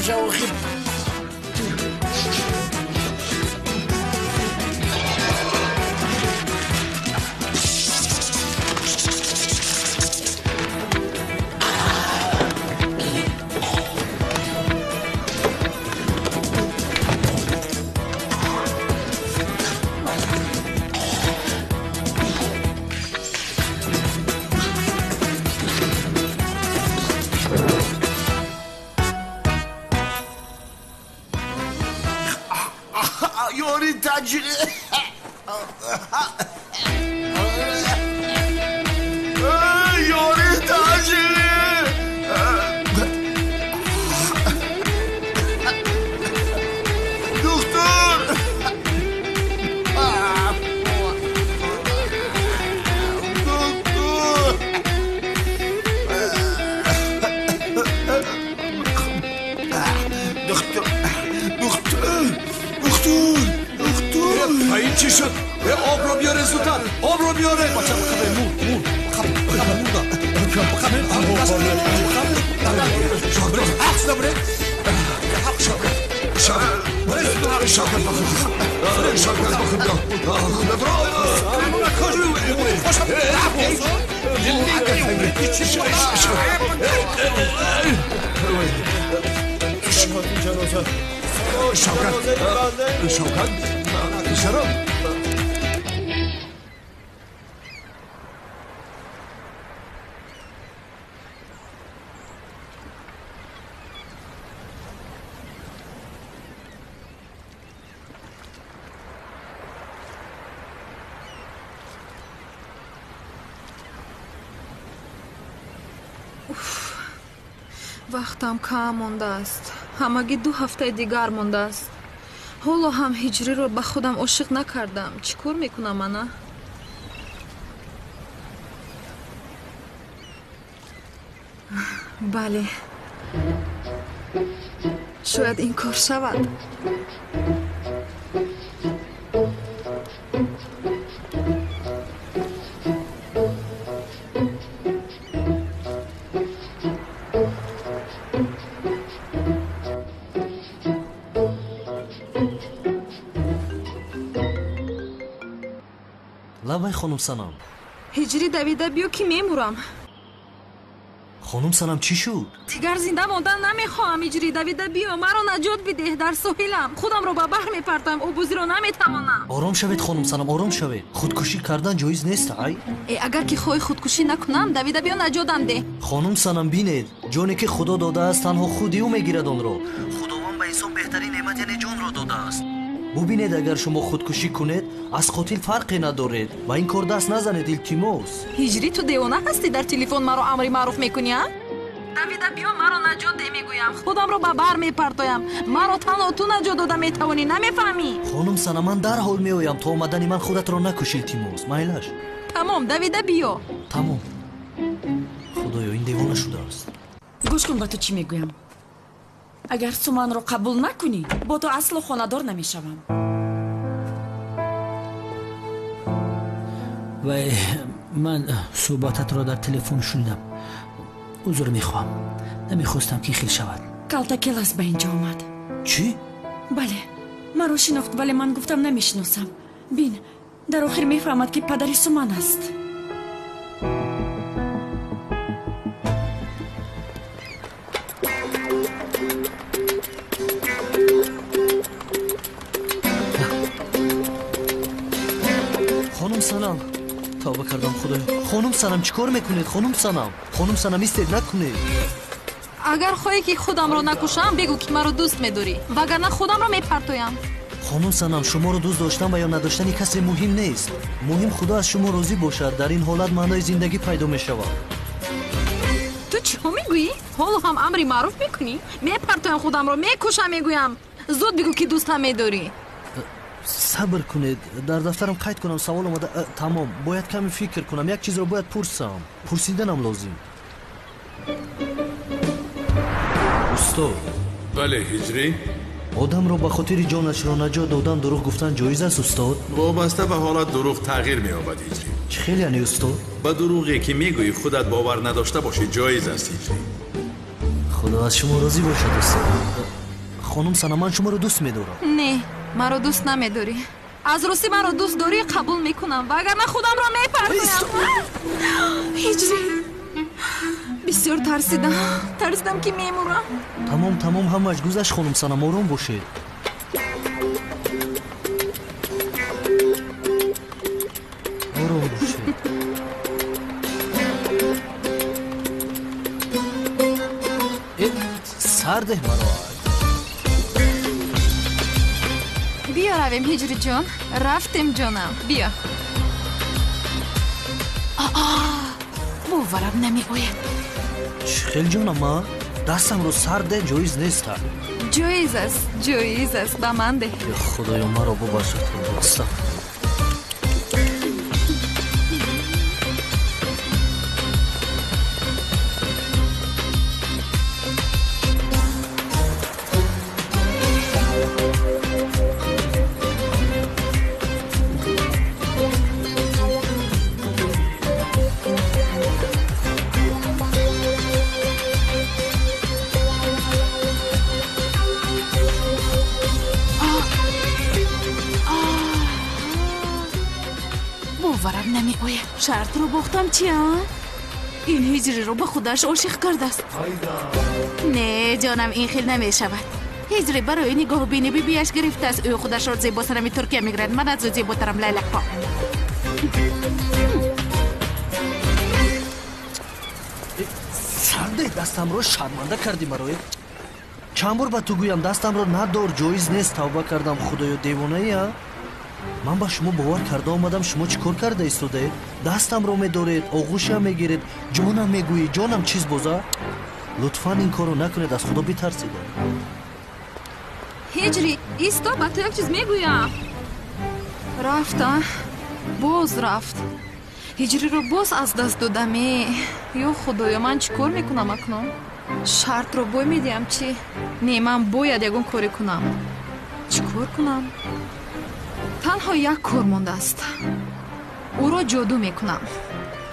Шав. Вақтам кам мондааст. Ҳамагӣ 2 ҳафтаи дигар мондааст. Ҳоло ҳам ҳиҷриро ба худам ошиқ накардам. Чӣ кор мекунам ана? Бале. Шояд ин кор шавад. Лабай хонум Санам. Ҳиҷрӣ давида биё ки мемурам. Хонум Санам чӣ шуд? Дигар зинда мондан намехоҳам. Ҳиҷрӣ давида биё, маро наҷот бидеҳ. Дар соҳилам худамро ба баҳр мепартоям, обозиро наметавонам. Ором шавед хонум Санам, ором шавед. Худкушӣ кардан ҷоиз нест. Ай агар ки хоҳӣ худкушӣ накунам, давида биё наҷотам деҳ. Хонум Санам, бинед, ҷоне ки Худо додааст танҳо худи ӯ мегирад онро. Худованд ба инсон беҳтарин неъмат яъне ҷонро додааст. Бубинед, агар шумо худкушӣ кунед, аз қотил фарқе надоред. Ба ин кор даст назанед, илтимос. Ҳиҷрӣ, ту девона ҳастӣ? Дар телефон маро амри маъруф мекунӣ, а? Давида биё, маро наҷот деҳ мегӯям. Худамро ба баҳр мепартоям. Маро танҳо ту наҷот дода метавонӣ, намефаҳмӣ? Хонум Санам, ман дарҳол меоям. То омадани ман худатро накуш, илтимос. Майлаш. Тамом, давида биё. Тамом. Худоё, ин девона шудааст. Гӯш кун, ба ту чӣ мегӯям. Агар Суманро қабул накунӣ, бо ту асло хонадор намешавам. Вай, ман суҳбататро дар телефон шунидам. Узр мехоҳам, намехостам ки хел шавад. Калтакелас ба инҷо омад. Чӣ? Бале, маро шинохт, вале ман гуфтам намешиносам. Бин, дар охир мефаҳмад ки падари Суман аст. Хонум Санам, тавба кардам, худоё. Хонум Санам, чӣ кор мекунед? Хонум Санам, хонум Санам, истед, накунед. Агар хоҳӣ ки худамро накушам, бигӯ ки маро дӯст медорӣ, вагарна худамро мепартоям. Хонум Санам, шуморо дӯст доштан ва ё надоштани касе муҳим нест. Муҳим Худо аз шумо розӣ бошад. Дар ин ҳолат маънои зиндагӣ пайдо мешавад. Ту чӣ мегӯӣ? Ҳоло ҳам амри маъруф мекунӣ? Мепартоям худамро, мекушам мегӯям. Зуд бигӯ ки дӯстам медорӣ. Сабр кунед, дар дафтарам қайд кунам. Савол омада. Тамом, бояд каме фикр кунам. Як чизро бояд пурсам. Пурсиданам лозим. Устод. Бале, ҳиҷрӣ. Одамро ба хотири ҷонашро наҷот додан дурӯғ гуфтан ҷоиз аст, устод? Вобаста ба ҳолат дурӯғ тағйир меёбад, ҳиҷрӣ. Чӣ хел яъне, устод? Ба дурӯғе ки мегӯӣ худат бовар надошта бошӣ ҷоиз аст, ҳиҷрӣ. Худо аз шумо розӣ бошад, устод. Хонум Сана, ман шуморо дӯст медорам. Не, маро дӯст намедорӣ. Аз ростӣ маро дӯст дорӣ, қабул мекунам, вагарна худамро мепартоям. Ҳиҷрӣ, бисёр тарсидам. Тарсидам, ки мемурам. Тамом, тамом, ҳамааш гузашт, хонум Санам, ором бошед. Ором бошед. Сардеҳ маро. Биё равем, Ҳиҷриҷон. Рафтем, ҷонам, биё. Боварам намеояд. Чӣ хел, ҷонам, а? Дастамро сарде, ҷоиз нест. Ҷоиз аст, ҷоиз аст, ба ман деҳ. Ё Худоё, маро бубахшад. Астағфируллоҳ. Боварам намеояд. Шартро бохтам, чи, а? Ин ҳиҷриро ба худаш ошиқ кардааст. Не, ҷонам, ин хел намешавад. Ҳиҷри барои нигоҳубини бибиаш гирифтааст. Ӯ худашро зебосанами Туркия мегирад. Ман аз ӯ зеботарам, лайлақпо. Сарде, дастамро шарманда кардӣ маро. Чанд бор ба ту гӯям, дастамро надор, ҷоиз нест. Тавба кардам, Худоё, девонаи, а? Ман ба шумо бовар карда омадам, шумо чӣ кор карда истодаед? Дастамро медоред, оғӯшам мегиред, ҷонам мегӯӣ, ҷонам чиз боза? Лутфан ин корро накунед, аз Худо битарсед. Ҳиҷрӣ, исто, ба ту як чиз мегӯям. Рафт, а? Боз рафт. Ҳиҷриро боз аз даст додаме. Ё Худоё, ман чӣ кор мекунам акнун? Шартро бой медиҳам, чӣ? Не, ман бояд ягон коре кунам. Чӣ кор кунам? Танҳо як кор мондааст. Ӯро ҷоду мекунам.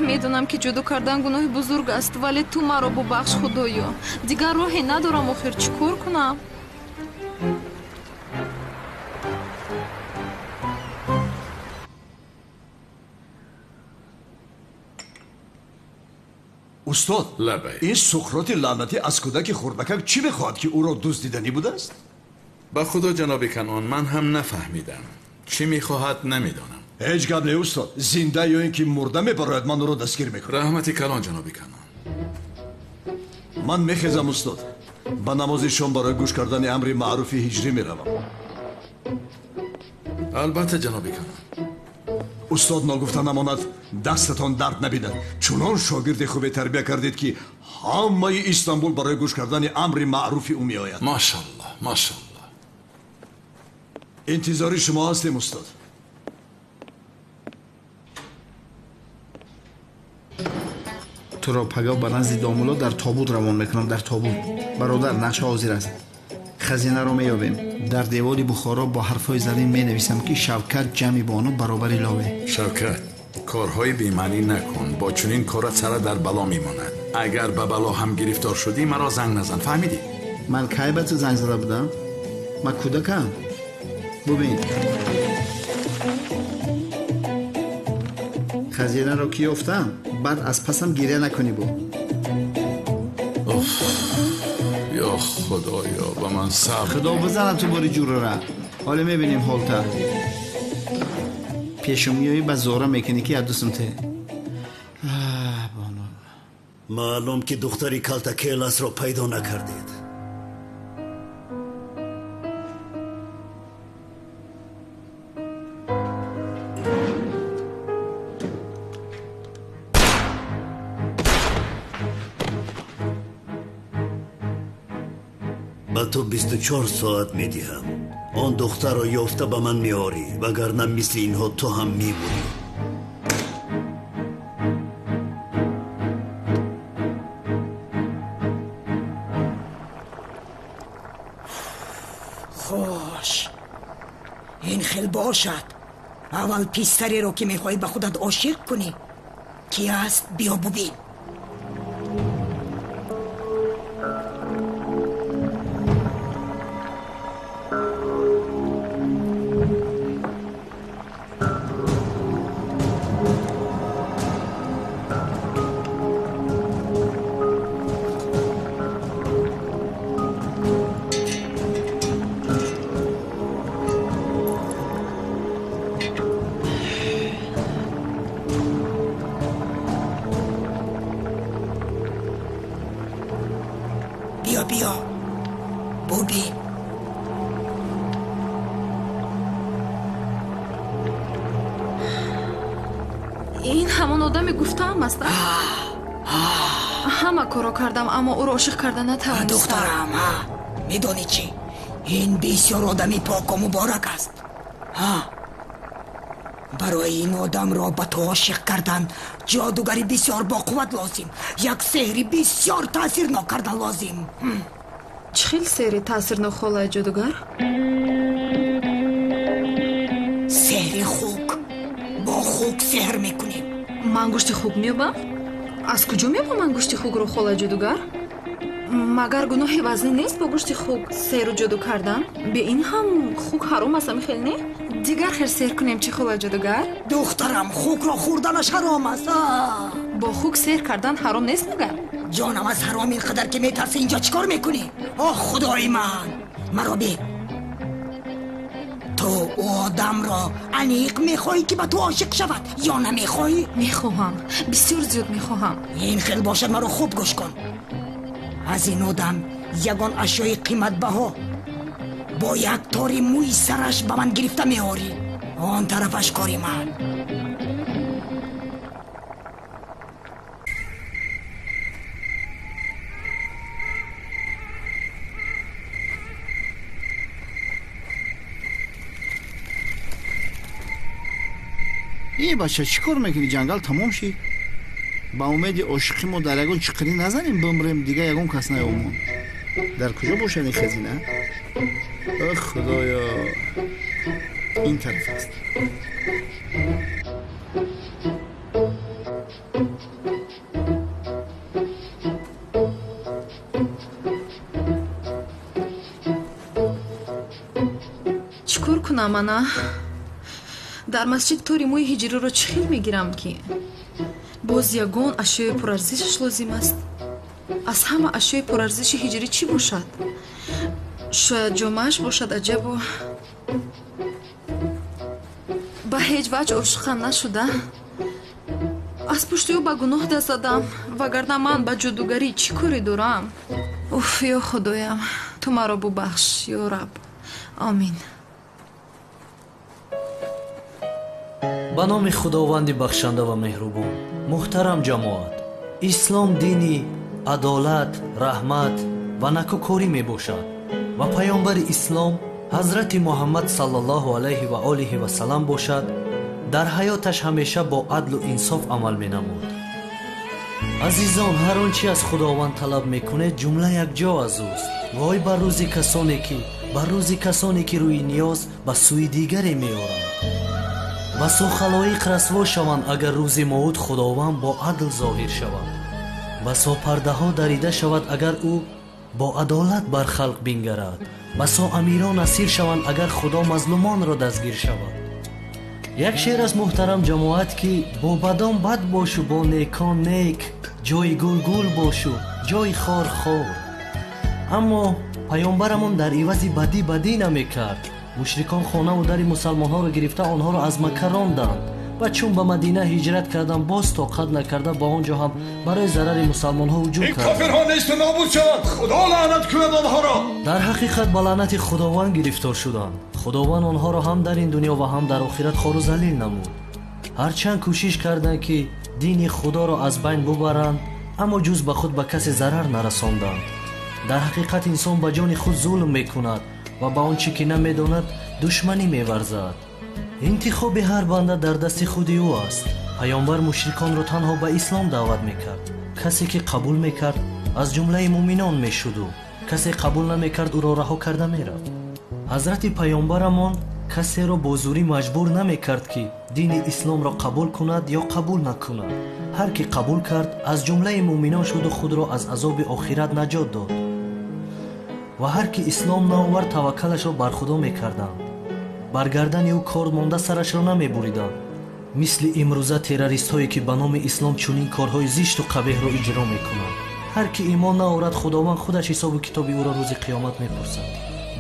Медонам, ки ҷоду кардан гуноҳи бузург аст, вале ту маро бубахш, Худоё. Дигар роҳе надорам, охир чӣ кор кунам? Устод, лабай. Ин Суқроти лаънатӣ аз кӯдаки хурдакак чӣ мехоҳад, ки ӯро дуздиданӣ будааст? Ба Худо, ҷаноби Канон, ман ҳам нафаҳмидам. Чӣ мехоҳад, намедонам. Ҳеҷ гап не, устод. Зинда ё ин ки мурда мебарояд, ман ӯро дастгир мекунам. Раҳмати калон, ҷаноби Канон. Ман мехезам, устод. Ба намози шом барои гӯш кардани амри маъруфи ҳиҷрӣ меравам. Албатта, ҷаноби Канон. Устод, ногуфта намонад, дастатон дард набинад. Чунон шогирди хубе тарбия кардед, ки ҳамаи Истанбул барои гӯш кардани амри маъруфи ӯ меояд. Машаллоҳ, машаллоҳ. Интизори шумо ҳастем, устод. Туро пагоҳ ба назди домулло дар тобут равон мекунам, дар тобут. Бародар, нақша ҳозир аст. Хазинаро меёбем. Дар девори Бухоро бо ҳарфҳои зарин менависам, ки Шавкат ҷамъи бону баробари лове. Шавкат, корҳои бемаънӣ накун. Бо чунин корат сара дар бало мемонад. Агар ба бало ҳам гирифтор шудӣ, маро занг назан, фаҳмидӣ? Ман кай ба ту занг зада будам? Ман кӯдакам. Бубин, хазинаро ки ёфтам, баъд аз пасам гиря накунӣ бу. Ё Худоё, ба ман сабр. Худо бизанад ту бори ҷурора. Ҳоле мебинем ҳолта. Пешум меоӣ, ба зора мекунӣ, ки як дусумте. Бону. Маълум ки духтари калтакеласро пайдо накардед. Ба ту 24 соат медиҳам. Он духтарро ёфта ба ман меорӣ, вагарна мисли инҳо ту ҳам мемурӣ. Хош, ин хел бошад. Аввал писареро, ки мехоҳӣ ба худат ошиқ кунӣ, ки аст, биё бубин. Ҳамон одаме гуфтаам аст. Ҳама корро кардам, аммо ӯро ошиқ карда натавонистам. Духтарам, медонӣ чӣ? Ин бисёр одами поку муборак аст. Барои ин одамро ба ту ошиқ кардан ҷодугари бисёр боқувват лозим, як сеҳри бисёр таъсирнок кардан лозим. Чӣ хел сеҳри таъсирнок, холаи ҷодугар? Сеҳри хук. Бо хук сеҳр мекунем. Ман гӯшти хук меёбам? Аз куҷо меёбам ман гӯшти хукро, холаи ҷодугар? Магар гуноҳи вазнин нест бо гӯшти хук сеҳру ҷоду кардан? Бе ин ҳам хук ҳаром аст, ами хел не? Дигар хел сеҳр кунем чӣ, холаи ҷодугар? Духтарам, хукро хӯрданаш ҳаром аст. Бо хук сеҳр кардан ҳаром нест магар? Ҷонам, аз ҳаром ин қадар ки метарсӣ, инҷо чӣ кор мекунӣ? Оҳ, худои ман, маро бин. Ту одамро аниқ мехоҳӣ ки ба ту ошиқ шавад ё намехоҳӣ? Мехоҳам, бисёр зиёд мехоҳам. Ин хел бошад, маро хуб гӯш кун. Аз ин одам ягон ашёи қиматбаҳо бо як тори мӯи сараш ба ман гирифта меорӣ. Он тарафаш кори ман. Эй бача, чӣ кор мекунӣ? Ҷангал тамом шид. Ба умеди ошиқи мо дар ягон чиқирӣ назанем, бимрем, дига ягон кас наёмон. Дар куҷо бошад ин хазина? Ох, худоё, ин тараф аст. Чӣ кор кунам ана? Дар масҷид тори мӯи ҳиҷриро чӣ хел мегирам, ки боз ягон ашёи пурарзишаш лозим аст? Аз ҳама ашёи пурарзиши ҳиҷрӣ чӣ бошад? Шояд ҷомааш бошад. Аҷабо, ба ҳеҷ ваҷ ошиқам нашуда. Аз пушти ӯ ба гуноҳ даст задам, вагарна ман ба ҷодугарӣ чӣ коре дорам? Уф, ё худоям, ту маро бубахш, ё раб. Омин. Ба номи Худованди бахшанда ва меҳрубон. Муҳтарам ҷамоат, ислом дини адолат, раҳмат ва накӯкорӣ мебошад ва паёмбари ислом ҳазрати Муҳаммад саллаллоҳу алайҳи ва олиҳи васалам бошад, дар ҳаёташ ҳамеша бо адлу инсоф амал менамуд. Азизон, ҳар он чи аз Худованд талаб мекунед, ҷумла якҷо аз ӯст. Вой бар рӯзи касоне ки рӯи ниёз ба сӯи дигаре меоранд. Басо халоиқ расво шаванд, агар рӯзи мауд Худованд бо адл зоҳир шавад. Басо пардаҳо дарида шавад, агар ӯ бо адолат бар халқ бингарад. Басо амирон асир шаванд, агар Худо мазлумонро дастгир шавад. Як шеър аз муҳтарам ҷамоат, ки бо бадон бад бошу, бо некон нек, ҷои гул гул бошу, ҷои хор хор. Аммо паёмбарамон дар ивази бадӣ бадӣ намекард. Мушрикон хонаву дари мусалмонҳоро гирифта онҳоро аз Макка ронданд ва чун ба Мадина ҳиҷрат карданд, боз тоқат накарда ба он ҷо ҳам барои зарари мусалмонҳо ҳуҷум Ин карданд. кофирҳо несту нобуд шаванд, Худо лаънат кунад онҳоро. Дар ҳақиқат ба лаънати Худованд гирифтор шуданд. Худованд онҳоро ҳам дар ин дунё ва ҳам дар охират хору залил намуд. Ҳарчанд кӯшиш карданд, ки дини Худоро аз байн бубаранд, аммо ҷуз ба худ ба касе зарар нарасонданд. Дар ҳақиқат инсон ба ҷони худ зулм мекунад ва ба он чӣ ки намедонад душманӣ меварзад. Интихоби ҳар банда дар дасти худи ӯ аст. Паёмбар мушриконро танҳо ба ислом даъват мекард. Касе ки қабул мекард, аз ҷумлаи муъминон мешуду касе қабул намекард, ӯро раҳо карда мерафт. Ҳазрати паёмбарамон касеро бо зӯрӣ маҷбур намекард, ки дини исломро қабул кунад ё қабул накунад. Ҳар ки қабул кард, аз ҷумлаи муъминон шуду худро аз азоби охират наҷот дод. Ва ҳар ки ислом наовард, таваккалашро бар Худо мекарданд. Бар гардани ӯ кор монда сарашро намебуриданд. Мисли имрӯза террористҳое, ки ба номи ислом чунин корҳои зишту қабеҳро иҷро мекунанд. Ҳар ки имон наорад, Худованд худаш ҳисобу китоби ӯро рӯзи қиёмат мепурсад.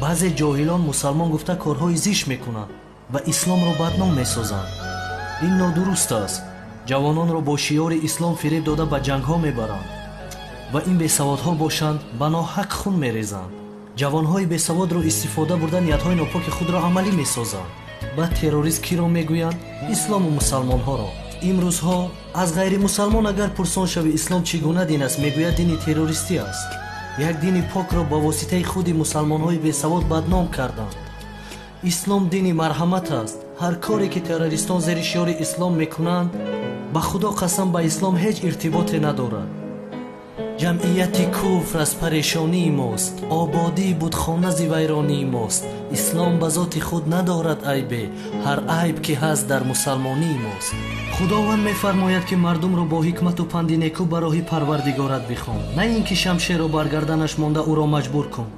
Баъзе ҷоҳилон мусалмон гуфта корҳои зишт мекунанд ва исломро бадном месозанд. Ин нодуруст аст. Ҷавононро бо шиёри ислом фиреб дода ба ҷангҳо мебаранд ва ин бесаводҳо бошанд ба ноҳақ хун мерезанд. Ҷавонҳои бесаводро истифода бурда ниятҳои нопоки худро амалӣ месозанд. Баъд террорист киро мегӯянд? Ислому мусалмонҳоро. Имрӯзҳо аз ғайримусалмон агар пурсон шави ислом чӣ гуна дин аст, мегӯяд дини террористӣ аст. Як дини покро ба воситаи худи мусалмонҳои бесавод бадном карданд. Ислом дини марҳамат аст. Ҳар коре ки террористон зери шиёри ислом мекунанд, ба Худо қасам, ба ислом ҳеҷ иртиботе надорад. Ҷамъияти куфр аз парешонии мост, ободии будхона зи вайронии мост. Ислом ба зоти худ надорад айбе, ҳар айб ки ҳаст дар мусалмонии мост. Худованд мефармояд ки мардумро бо ҳикмату панди неку ба роҳи Парвардигорат бихон, на ин ки шамшерро бар гарданаш монда ӯро маҷбур кун.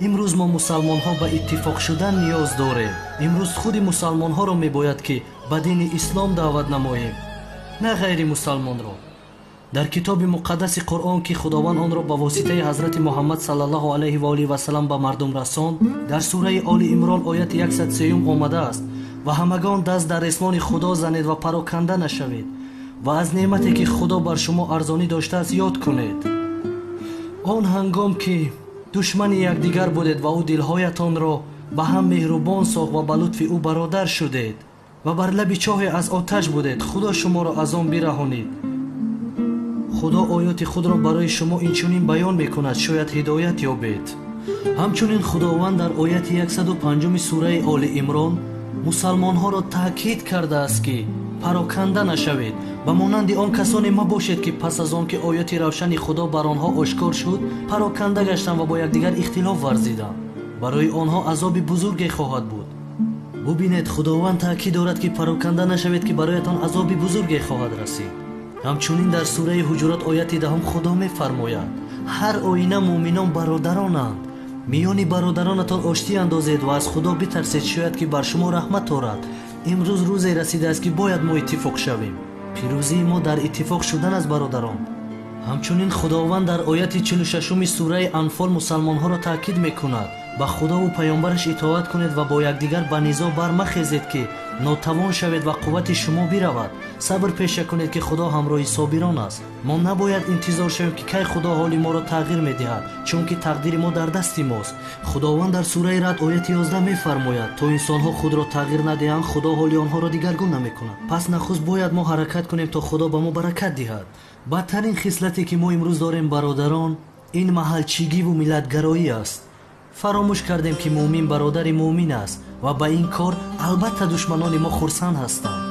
Имрӯз мо мусалмонҳо ба иттифоқ шудан ниёз дорем. Имрӯз худи мусалмонҳоро мебояд ки ба дини ислом даъват намоем, на ғайри мусалмонро. Дар китоби муқаддаси Қуръон, ки Худованд онро ба воситаи ҳазрати Муҳаммад саллаллоҳу алайҳи ва олиҳи васалам ба мардум расонд, дар сураи Оли Имрон ояти 103 омадааст: ва ҳамагон даст дар ресмони Худо занед ва пароканда нашавед ва аз неъмате ки Худо бар шумо арзонӣ доштааст ёд кунед. Он ҳангом ки душмани якдигар будед ва ӯ дилҳоятонро ба ҳам меҳрубон сохт ва ба лутфи ӯ бародар шудед ва бар лаби чоҳе аз оташ будед, Худо шуморо аз он бираҳонид. Худо оёти худро барои шумо инчунин баён мекунад, шояд ҳидоят ёбед. Ҳамчунин Худованд дар ояти 105 сураи Оли Имрон мусалмонҳоро таъкид кардааст ки пароканда нашавед, ба монанди он касоне мабошед ки пас аз он ки ояти равшани Худо бар онҳо ошкор шуд, пароканда гаштанд ва бо якдигар ихтилоф варзиданд. Барои онҳо азоби бузурге хоҳад буд. Бубинед, Худованд таъкид дорад ки пароканда нашавед, ки бароятон азоби бузурге хоҳад расид. Ҳамчунин дар сураи Ҳуҷурот ояти 10 Худо мефармояд: ҳар оина муъминон бародаронанд, миёни бародаронатон оштӣ андозед ва аз Худо битарсед, шояд ки бар шумо раҳмат орад. Имрӯз рӯзе расидааст ки бояд мо иттифоқ шавем. Пирӯзии мо дар иттифоқ шудан аст, бародарон. Ҳамчунин Худованд дар ояти 46 сураи Анфол мусалмонҳоро таъкид мекунад: ба Худову паёмбараш итоат кунед ва бо якдигар ба низоъ бармахезед ки нотавон шавед ва қуввати шумо биравад. Сабр пеша кунед ки Худо ҳамроҳи собирон аст. Мо набояд интизор шавем ки кай Худо ҳоли моро тағйир медиҳад, чунки тақдири мо дар дасти мост. Худованд дар сураи Рад ояти 11 мефармояд: то инсонҳо худро тағйир надиҳанд, Худо ҳоли онҳоро дигаргун намекунад. Пас нахуст бояд мо ҳаракат кунем то Худо ба мо баракат диҳад. Бадтарин хислате ки мо имрӯз дорем, бародарон, ин маҳалчигиву миллатгароӣ аст. Фаромӯш кардем ки муъмин бародари муъмин аст ва ба ин кор албатта душманони мо хурсанд ҳастанд.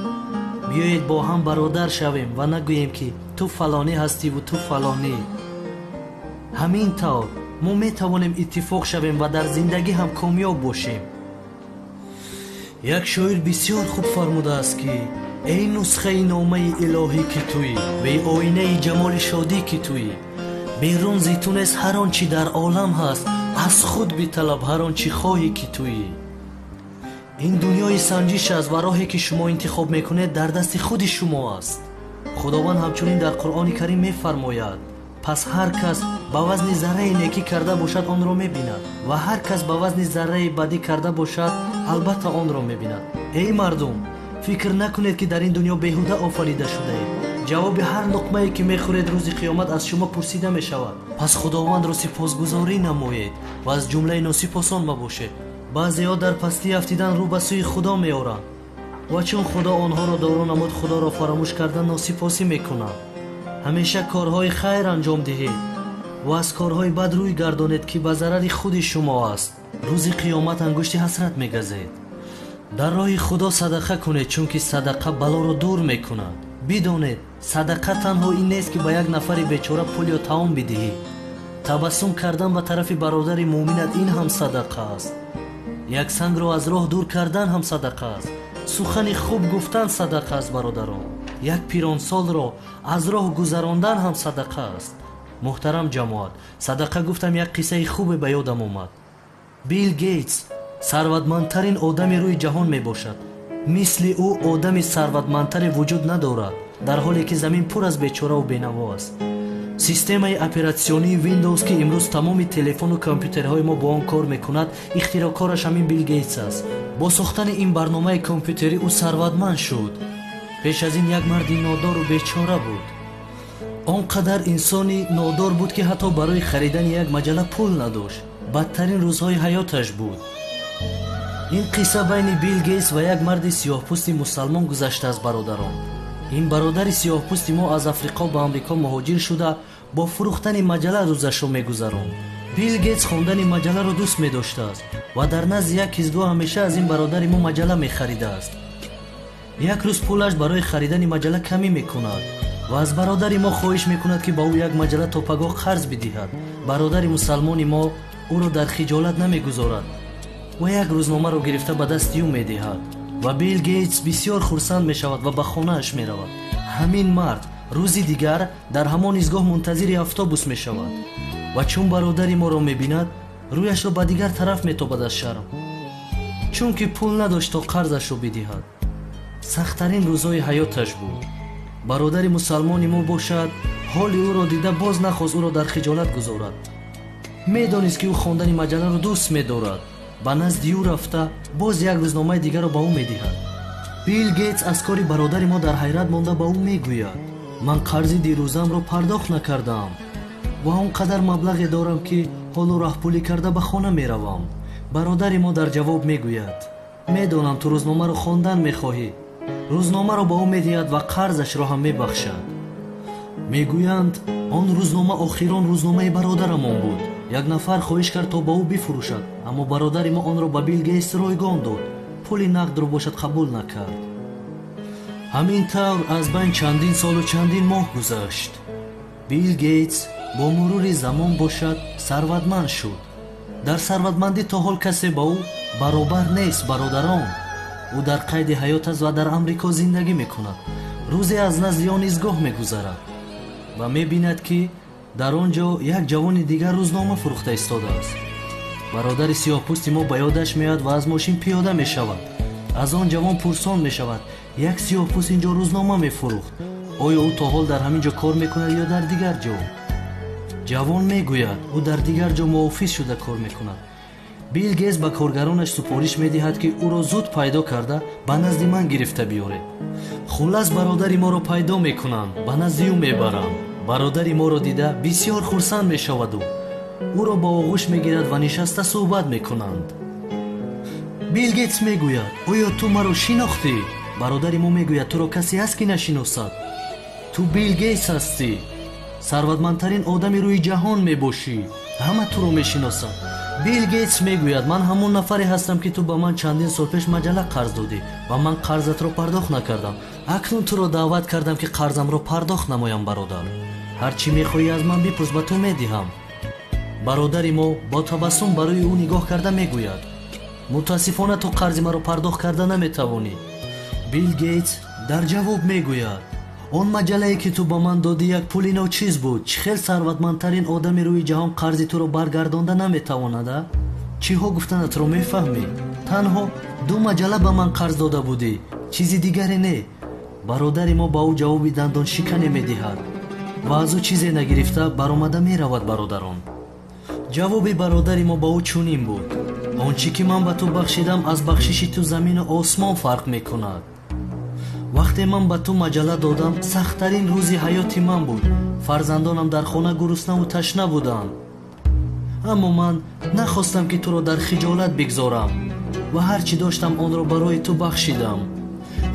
Биёед бо ҳам бародар шавем ва нагӯем ки ту фалонӣ ҳастиву ту фалонӣ. Ҳамин тавр мо метавонем иттифоқ шавем ва дар зиндагӣ ҳам комёб бошем. Як шоир бисёр хуб фармудааст ки эй нусхаи номаи илоҳӣ ки туӣ, беоинаи ҷамоли шодӣ ки туӣ, берун зи ту нест ҳар он чӣ дар олам ҳаст, аз худ биталаб ҳар он чӣ хоҳӣ ки туӣ. Ин дунёи санҷиш аст ва роҳе ки шумо интихоб мекунед дар дасти худи шумо аст. Худованд ҳамчунин дар Қуръони Карим мефармояд: пас ҳар кас ба вазни зарраи некӣ карда бошад онро мебинад ва ҳар кас ба вазни зарраи бадӣ карда бошад албатта онро мебинад. Эй мардум, фикр накунед ки дар ин дунё беҳуда офарида шудаед. Ҷавоби ҳар луқмае ки мехӯред рӯзи қиёмат аз шумо пурсида мешавад. Пас Худовандро сипосгузорӣ намоед ва аз ҷумлаи носипосон мабошед. Баъзеҳо дар пастӣ афтидан рӯ ба сӯи Худо меоранд ва чун Худо онҳоро доро намуд, Худоро фаромӯш кардан носипосӣ мекунанд. Ҳамеша корҳои хайр анҷом диҳед ва аз корҳои бад рӯй гардонед ки ба зарари худи шумо аст. Рӯзи қиёмат ангушти ҳасрат мегазед. Дар роҳи Худо садақа кунед, чунки садақа балоро дур мекунад. Бидонед, садақа танҳо ин нест ки ба як нафари бечора пул ё таом бидиҳӣ. Табассум кардан ба тарафи бародари муъминат ин ҳам садақа аст. Як сангро аз роҳ дур кардан ҳам садақа аст. Сухани хуб гуфтан садақа аст, бародарон. Як пиронсолро аз роҳ гузарондан ҳам садақа аст. Муҳтарам ҷамоат, садақа гуфтам як қиссаи хубе ба ёдам омад. Билл Гейтс сарватмандтарин одами рӯи ҷаҳон мебошад. Мисли ӯ одами сарватмандтаре вуҷуд надорад, дар ҳоле ки замин пур аз бечораву бенаво аст. Системаи оператсионии Windows, ки имрӯз тамоми телефону компютерҳои мо бо он кор мекунад, ихтироъкораш ҳамин Билл Гейтс аст. Бо сохтани ин барномаи компютерӣ ӯ сарватманд шуд. Пеш аз ин як марди нодору бечора буд. Он қадар инсони нодор буд, ки ҳатто барои харидани як маҷалла пул надошт. Бадтарин рӯзҳои ҳаёташ буд. Ин қисса байни Билл Гейтс ва як марди сиёҳпӯсти мусалмон гузаштааст, бародарон. Ин бародари сиёҳпӯсти мо аз Африқо ба Амрико муҳоҷир шуда, бо фурӯхтани маҷалла рӯзашро мегузаронд. Билл Гейтс хондани маҷалларо дӯст медоштааст ва дар назди як ҳизгоҳ ҳамеша аз ин бародари мо маҷалла мехаридааст. Як рӯз пулаш барои харидани маҷалла камӣ мекунад ва аз бародари мо хоҳиш мекунад, ки ба ӯ як маҷалла то пагоҳ қарз бидиҳад. Бародари мусалмони мо ӯро дар хиҷолат намегузорад ва як рӯзномаро гирифта ба дасти ӯ медиҳад ва Билл Гейтс бисёр хурсанд мешавад ва ба хонааш меравад. Ҳамин мард рӯзи дигар дар ҳамон изгоҳ мунтазири автобус мешавад ва чун бародари моро мебинад, рӯяшро ба дигар тараф метобад аз шарм, чунки пул надошт то қарзашро бидиҳад. Сахттарин рӯзҳои ҳаёташ буд. Бародари мусалмони мо бошад, ҳоли ӯро дида боз нахост ӯро дар хиҷолат гузорад. Медонист, ки ӯ хондани маҷалларо дӯст медорад. Ба назди ӯ рафта боз як рӯзномаи дигарро ба ӯ медиҳад. Билл Гейтс аз кори бародари мо дар ҳайрат монда ба ӯ мегӯяд: ман қарзи дирӯзамро пардохт накардаам ва он қадар маблағе дорам, ки ҳоло раҳпулӣ карда ба хона меравам. Бародари мо дар ҷавоб мегӯяд: медонам, ту рӯзномаро хондан мехоҳӣ. Рӯзномаро ба ӯ медиҳад ва қарзашро ҳам мебахшад. Мегӯянд, он рӯзнома охирон рӯзномаи бародарамон буд. Як нафар хоҳиш кард, то ба ӯ бифурӯшад, аммо бародари мо онро ба Билл Гейтс ройгон дод. Пули нақдро бошад қабул накард. Ҳамин тавр аз байн чандин солу чандин моҳ гузашт. Билл Гейтс бо мурури замон бошад сарватманд шуд. Дар сарватмандӣ то ҳол касе ба ӯ баробар нест, бародарон. Ӯ дар қайди ҳаёт аст ва дар Амрико зиндагӣ мекунад. Рӯзе аз назди он изгоҳ мегузарад ва мебинад, ки дар он ҷо як ҷавони дигар рӯзнома фурӯхта истодааст. Бародари сиёҳпӯсти мо ба ёдаш меояд ва аз мошин пиёда мешавад. Аз он ҷавон пурсон мешавад: як сиёҳпӯст ин ҷо рӯзнома мефурӯхт, оё ӯ то ҳол дар ҳамин ҷо кор мекунад ё дар дигар ҷо? Ҷавон мегӯяд, ӯ дар дигар ҷо муофиз шуда кор мекунад. Билл Гейтс ба коргаронаш супориш медиҳад, ки ӯро зуд пайдо карда ба назди ман гирифта биёред. Хуллас, бародари моро пайдо мекунанд, ба назди ӯ мебаранд. Бародари моро дида бисёр хурсанд мешаваду ӯро ба оғӯш мегирад ва нишаста суҳбат мекунанд. Билл Гейтс мегӯяд: оё ту маро шинохтӣ? Бародари мо мегӯяд: туро касе ҳаст, ки нашиносад? Ту Билл Гейтс ҳастӣ, сарватмандтарин одами рӯи ҷаҳон мебошӣ, ҳама туро мешиносанд. Билл Гейтс мегӯяд: ман ҳамон нафаре ҳастам, ки ту ба ман чандин сол пеш маҷалла қарз додӣ ва ман қарзатро пардохт накардам. Акнун туро даъват кардам, ки қарзамро пардохт намоям. Бародар, ҳар чӣ мехоҳӣ аз ман бипурс, ба ту медиҳам. Бародари мо бо табассум барои ӯ нигоҳ карда мегӯяд: мутаассифона, ту қарзи маро пардохт карда наметавонӣ. Билл Гейтс дар ҷавоб мегӯяд: он маҷаллае, ки ту ба ман додӣ, як пули ночиз буд. Чӣ хел сарватмандтарин одами рӯи ҷаҳон қарзи туро баргардонда наметавонад? А чиҳо гуфтанатро мефаҳмӣ? Танҳо 2 маҷалла ба ман қарз дода будӣ, чизи дигаре не. Бародари мо ба ӯ ҷавоби дандоншикане медиҳад ва аз ӯ чизе нагирифта баромада меравад. Бародарон, ҷавоби бародари мо ба ӯ чунин буд: он чӣ ки ман ба ту бахшидам, аз бахшиши ту замину осмон фарқ мекунад. Вақте ман ба ту маҷалла додам, сахттарин рӯзи ҳаёти ман буд. Фарзандонам дар хона гуруснаву ташна буданд, аммо ман нахостам, ки туро дар хиҷолат бигзорам ва ҳар чӣ доштам онро барои ту бахшидам.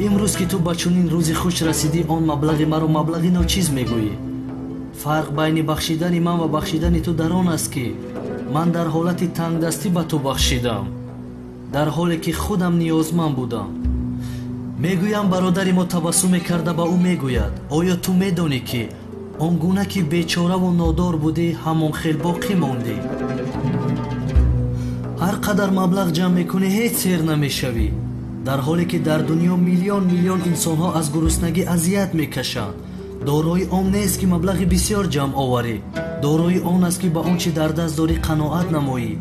Имрӯз ки ту ба чунин рӯзи хуш расидӣ, он маблағи маро маблағи ночиз мегӯӣ. Фарқ байни бахшидани ман ва бахшидани ту дар он аст, ки ман дар ҳолати тангдастӣ ба ту бахшидам, дар ҳоле ки худам ниёзманд будам. Мегӯям, бародари мо табассуме карда ба ӯ мегӯяд: оё ту медонӣ, ки он гуна ки бечораву нодор будӣ, ҳамон хел боқӣ мондӣ? Ҳар қадар маблағ ҷамъ мекунӣ, ҳеҷ сер намешавӣ, дар ҳоле ки дар дунё миллион миллион инсонҳо аз гуруснагӣ азият мекашанд. Дорои он нест, ки маблағи бисёр ҷамъ оварӣ, дорои он аст, ки ба он чӣ дар даст дорӣ қаноат намоӣ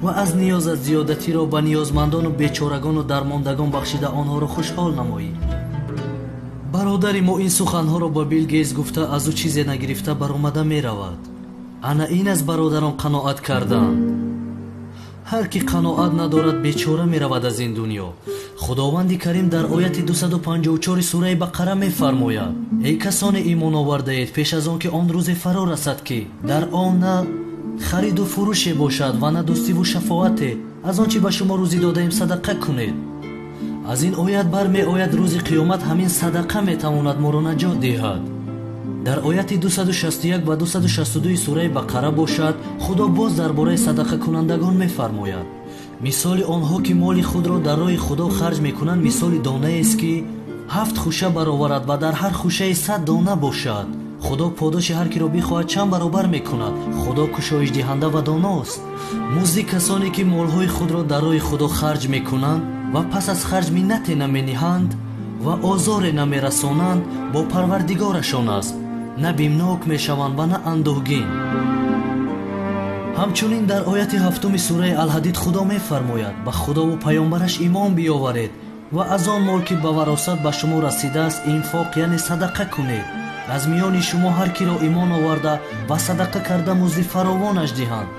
ва аз ниёзат зиёдатиро ба ниёзмандону бечорагону дармондагон бахшида онҳоро хушҳол намоӣ. Бародари мо ин суханҳоро ба Билл Гейтс гуфта аз ӯ чизе нагирифта баромада меравад. Ана ин аз бародарон қаноат кардан. Ҳар ки қаноат надорад, бечора меравад аз ин дунё. Худованди Карим дар ояти 254 сураи Бақара мефармояд: эй касоне имон овардаед, пеш аз он ки он рӯзе фаро расад, ки дар он на хариду фурӯше бошад ва на дӯстиву шафоате, аз он чӣ ба шумо рӯзӣ додаем садақа кунед. Аз ин оят бармеояд рӯзи қиёмат ҳамин садақа метавонад моро наҷот диҳад. Дар ояти 261 ва 262 сураи Бақара бошад, Худо боз дар бораи садақакунандагон мефармояд. Мисоли онҳо ки моли худро дар роҳи Худо харҷ мекунанд, мисоли донаест ки 7 хуша бароварад ва дар ҳар хушаи 100 дона бошад. Худо подоши ҳар киро бихоҳад чанд баробар мекунад. Худо кушоишдиҳанда ва доност. Музди касоне ки молҳои худро дар роҳи Худо харҷ мекунанд ва пас аз харҷ миннате намениҳанд ва озоре намерасонанд, бо Парвардигорашон аст. На бимнок мешаванд ва на андӯҳгин. Ҳамчунин дар ояти 7 сураи Алҳадид Худо мефармояд: ба Худову паёмбараш имон биёваред ва аз он мол ки ба варосат ба шумо расидааст инфоқ, яъне садақа кунед. Аз миёни шумо ҳар киро имон оварда ва садақа карда музди фаровонаш диҳанд.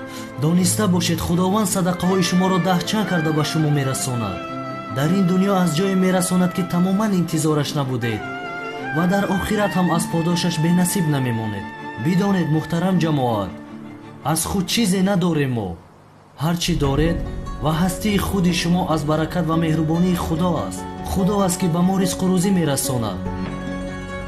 Дониста бошед, Худованд садақаҳои шуморо 10 чанд карда ба шумо мерасонад. Дар ин дунё аз ҷое мерасонад ки тамоман интизораш набудед ва дар охират ҳам аз подошаш бенасиб намемонед. Бидонед, муҳтарам ҷамоат, аз худ чизе надорем мо. Ҳар чӣ доред ва ҳастии худи шумо аз баракат ва меҳрубонии Худо аст. Худо аст ки ба мо ризқу рӯзӣ мерасонад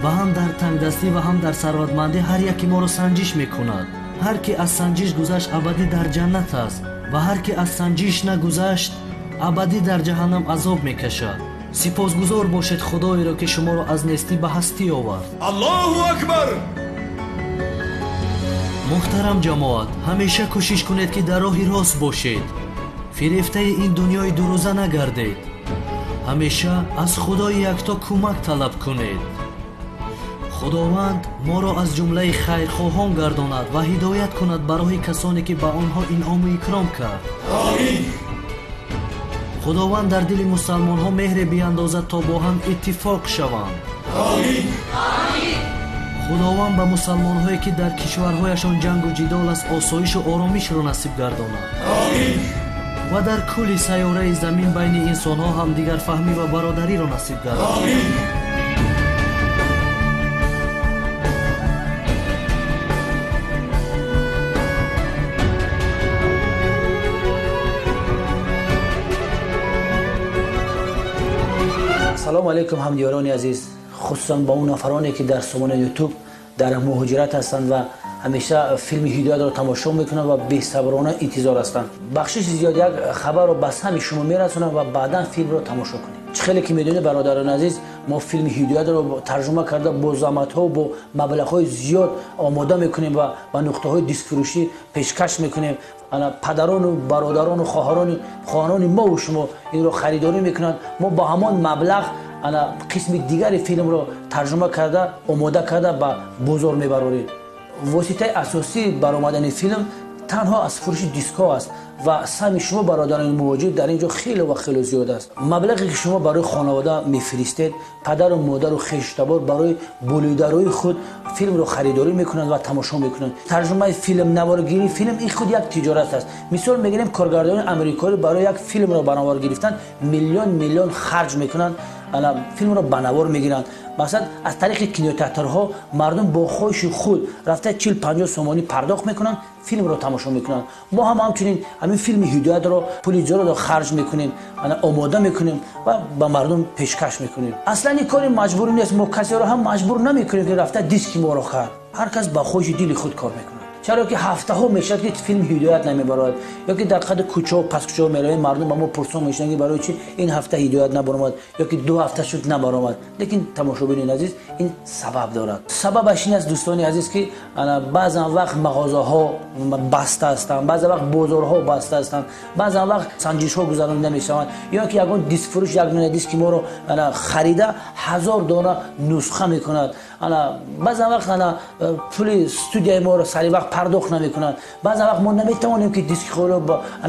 ва ҳам дар тангдастӣ ва ҳам дар сарватмандӣ ҳар яке моро санҷиш мекунад. Ҳар ки аз санҷиш гузашт, абадӣ дар ҷаннат аст ва ҳар ки аз санҷиш нагузашт, абадӣ дар ҷаҳаннам азоб мекашад. Сипосгузор бошед Худоеро ки шуморо аз нестӣ ба ҳастӣ овард. Аллоҳу акбар! Муҳтарам ҷамоат, ҳамеша кӯшиш кунед ки дар роҳи рост бошед. Фирефтаи ин дунёи дурӯза нагардед. Ҳамеша аз Худои якто кӯмак талаб кунед. Худованд моро аз ҷумлаи хайрхоҳон гардонад ва ҳидоят кунад ба роҳи касоне ки ба онҳо инъому икром кард. Омин. Худованд дар дили мусалмонҳо меҳре биандозад то бо ҳам иттифоқ шаванд. Омин. Худованд ба мусалмонҳое ки дар кишварҳояшон ҷангу ҷидол аст осоишу оромишро насиб гардонад. Омин. Ва дар кулли сайёраи замин байни инсонҳо ҳамдигарфаҳмӣ ва бародариро насиб гардонад. Омин. Салом алейкум, ҳамдиёрони азиз, хусусан ба он нафароне ки дар сомонаи Ютуб дар муҳоҷират ҳастанд ва ҳамеша филми Ҳидоятро тамошо мекунанд ва бесаброна интизор ҳастанд. Бахшиши зиёд, як хабарро ба самъи шумо мерасонам ва баъдан филмро тамошо кунед. Чӣ хеле ки медонед, бародарони азиз, мо филми Ҳидоятро тарҷума карда бо заҳматҳо, бо маблағҳои зиёд омода мекунем ва ба нуқтаҳои дискфурӯшӣ пешкаш мекунем. Ана падарону бародарону хоҳарони мову шумо инро харидорӣ мекунанд. Мо бо ҳамон маблағ ана қисми дигари филмро тарҷума карда, омода карда ба бозор мебарорем. Воситаи асосии баромадани филм танҳо аз фурӯши дискҳо аст ва саҳми шумо, бародарони муҳоҷир, дар ин ҷо хеле ва хеле зиёд аст. Маблағе ки шумо барои хонавода мефиристед, падару модару хештабор барои болидарои худ филмро харидорӣ мекунанд ва тамошо мекунанд. Тарҷумаи филм, наворгирии филм ин худ як тиҷорат аст. Мисол мегирем, коргардони амрикоӣ барои як филмро ба навор гирифтан миллион миллион харҷ мекунанд, ана филмро ба навор мегиранд. Масалан, аз тариқи кинотеатрҳо мардум бо хоҳиши худ рафта 40-50 сомонӣ пардохт мекунанд, филмро тамошо мекунанд. Мо ҳам ҳамчунин ҳамин филми Ҳидоятро пули зиёдро харҷ мекунем, ана омода мекунем ва ба мардум пешкаш мекунем. Аслан ин кори маҷбурӣ нест, мо касеро ҳам маҷбур намекунем ки рафта диски моро хард. Ҳар кас ба хоҳиши дили худ кор мекунад. Чаро ки ҳафтаҳо мешавад ки филми Ҳидоят намебарояд, ё ки дар қади кӯчаҳо, паскӯчаҳо меравем, мардум ба мо пурсон мешаванд ки барои чӣ ин ҳафта Ҳидоят набаромад ё ки 2 ҳафта шуд набаромад. Лекин тамошобинони азиз, ин сабаб дорад. Сабабаш ин аст, дӯстони азиз, ки баъзан вақт мағозаҳо баста ҳастанд, баъзан вақт бозорҳо баста ҳастанд, баъзан вақт санҷишҳо гузаронида мешаванд, ё ки ягон дискфурӯш як дона диски моро харида 1000 дона нусха мекунад. Баъзан вақт пули студияи моро сари вақт пардохт намекунанд. Баъзан вақт мо наметавонем ки диски худро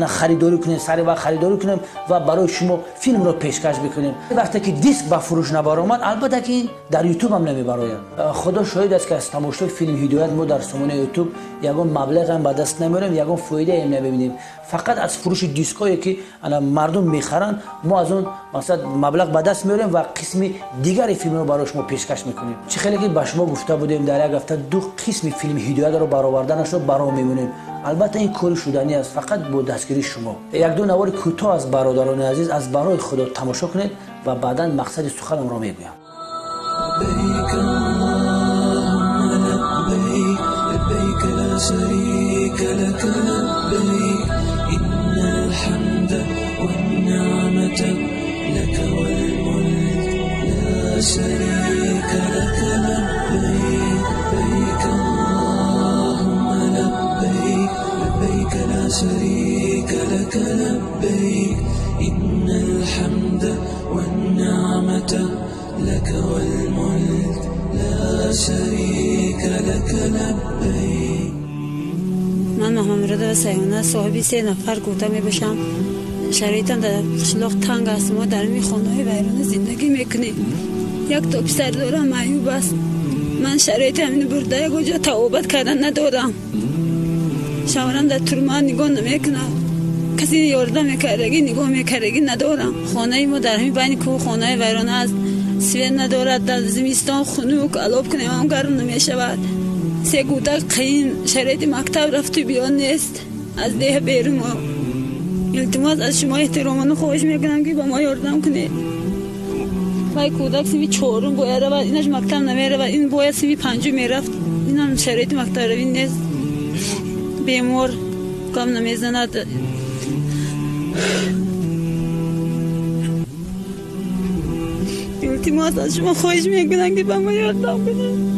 харидорӣ кунем, сари вақт харидорӣ кунем ва барои шумо филмро пешкаш бикунем. Вақте ки диск ба фурӯш набаромад, албатта ки дар Ютуб ҳам намебарояд. Худо шоҳид аст ки аз тамошои филми Ҳидоят мо дар сомонаи Ютуб ягон маблағам ба даст намеорем, ягон фоидаам намебинем. Фақат аз фурӯши дискҳое ки мардум мехаранд, мо аз он масалан маблағ ба даст меорем ва қисми дигари филмро барои шумо пешкаш мекунем. Чӣ хеле ки ба шумо гуфта будем, дар як ҳафта 2 қисми филми Ҳидоятро бароварда Баданашро баро мемонем. Албатта ин кори шуданӣ аст, фақат бо дастгирии шумо. Як ду навори кӯтоҳ аз бародарони азиз аз барои Худо тамошо кунед ва баъдан мақсади суханамро мегӯям. لبيك اللهم لبيك، لبيك لا شريك لك لبيك، إن الحمد والنعمة لك والملك لا شريك لك لبيك، لبيك اللهم لبيك، لبيك لا شريك لك لبيك، إن الحمد والنعمة لك والملك لا شريك لك لبيك. من محمد سیونه صاحبی 3 نفر گوته می باشم. شرایطم در قشلاق تنگ است. ما در می خانه های ویرانه زندگی میکنیم. یک تا پسر دارم معیوب است. من شرایط همین برده یک جا توابت کردن ندارم. شوهرم در ترمان نگاه نمیکنه. کسی یاردم میکردگی نگاه میکردگی ندارم. خانه ما در همین بین کوه خانه ویرانه است. سویت ندارد. در زمستان خنک الاب کنیم هم گرم نمیشود. 3 کودک قیم شرایط مکتب رفت و بیان نیست. از ده بیرون ما التماس از شما احترامانه خواهش میکنم که با ما یاردم کنید. وای کودک سیمی 4 باید رود، اینش مکتب نمیرود، این باید سیمی 5 میرفت، اینم شرایط مکتب روی نیست. بیمار کم نمیزند. التماس از شما خواهش میکنم که با ما یاردم کنید.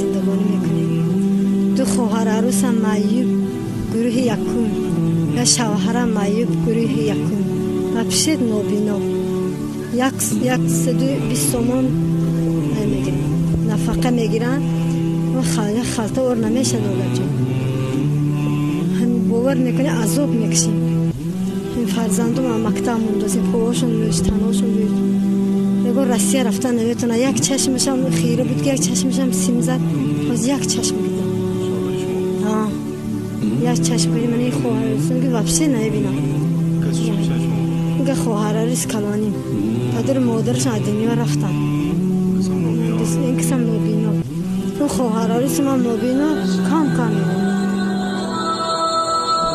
زندگانی میکنیم. 2 خواهر عروسم معیوب گروه یکم، یا شوهرم معیوب گروه یکم و پشت نابینا. 120 سومان میگیرن، نفقه میگیرن و خلطه اور نمیشه دولت جان. هم باور میکنه عذاب میکشیم. این فرزندم هم مکتب موندازیم، پوهاشون لوش، تنهاشون لوش. یگو روسیه رفتن نمیتونه. یک چشمش هم خیره بود که یک چشمش هم سیم زد، باز یک چشم دیدم. یک چشم دیدم. من این خواهر که واپسی نمیبینم. اینکه خواهر عروس کلانیم، پدر مادرش از دنیا رفتن. این کسم نابینا. اون خواهر عروس من نابینا کم کم میبینم.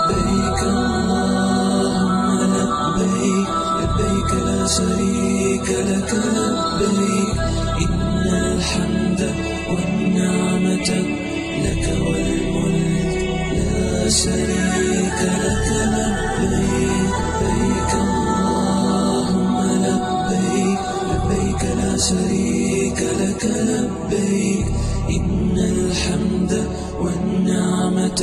لبيك اللهم لبيك، لبيك لا شريك لك لبيك، إن الحمد والنعمة لك والملك لا شريك لك لبيك، لبيك اللهم لبيك، لبيك لا شريك لك لبيك، إن الحمد والنعمة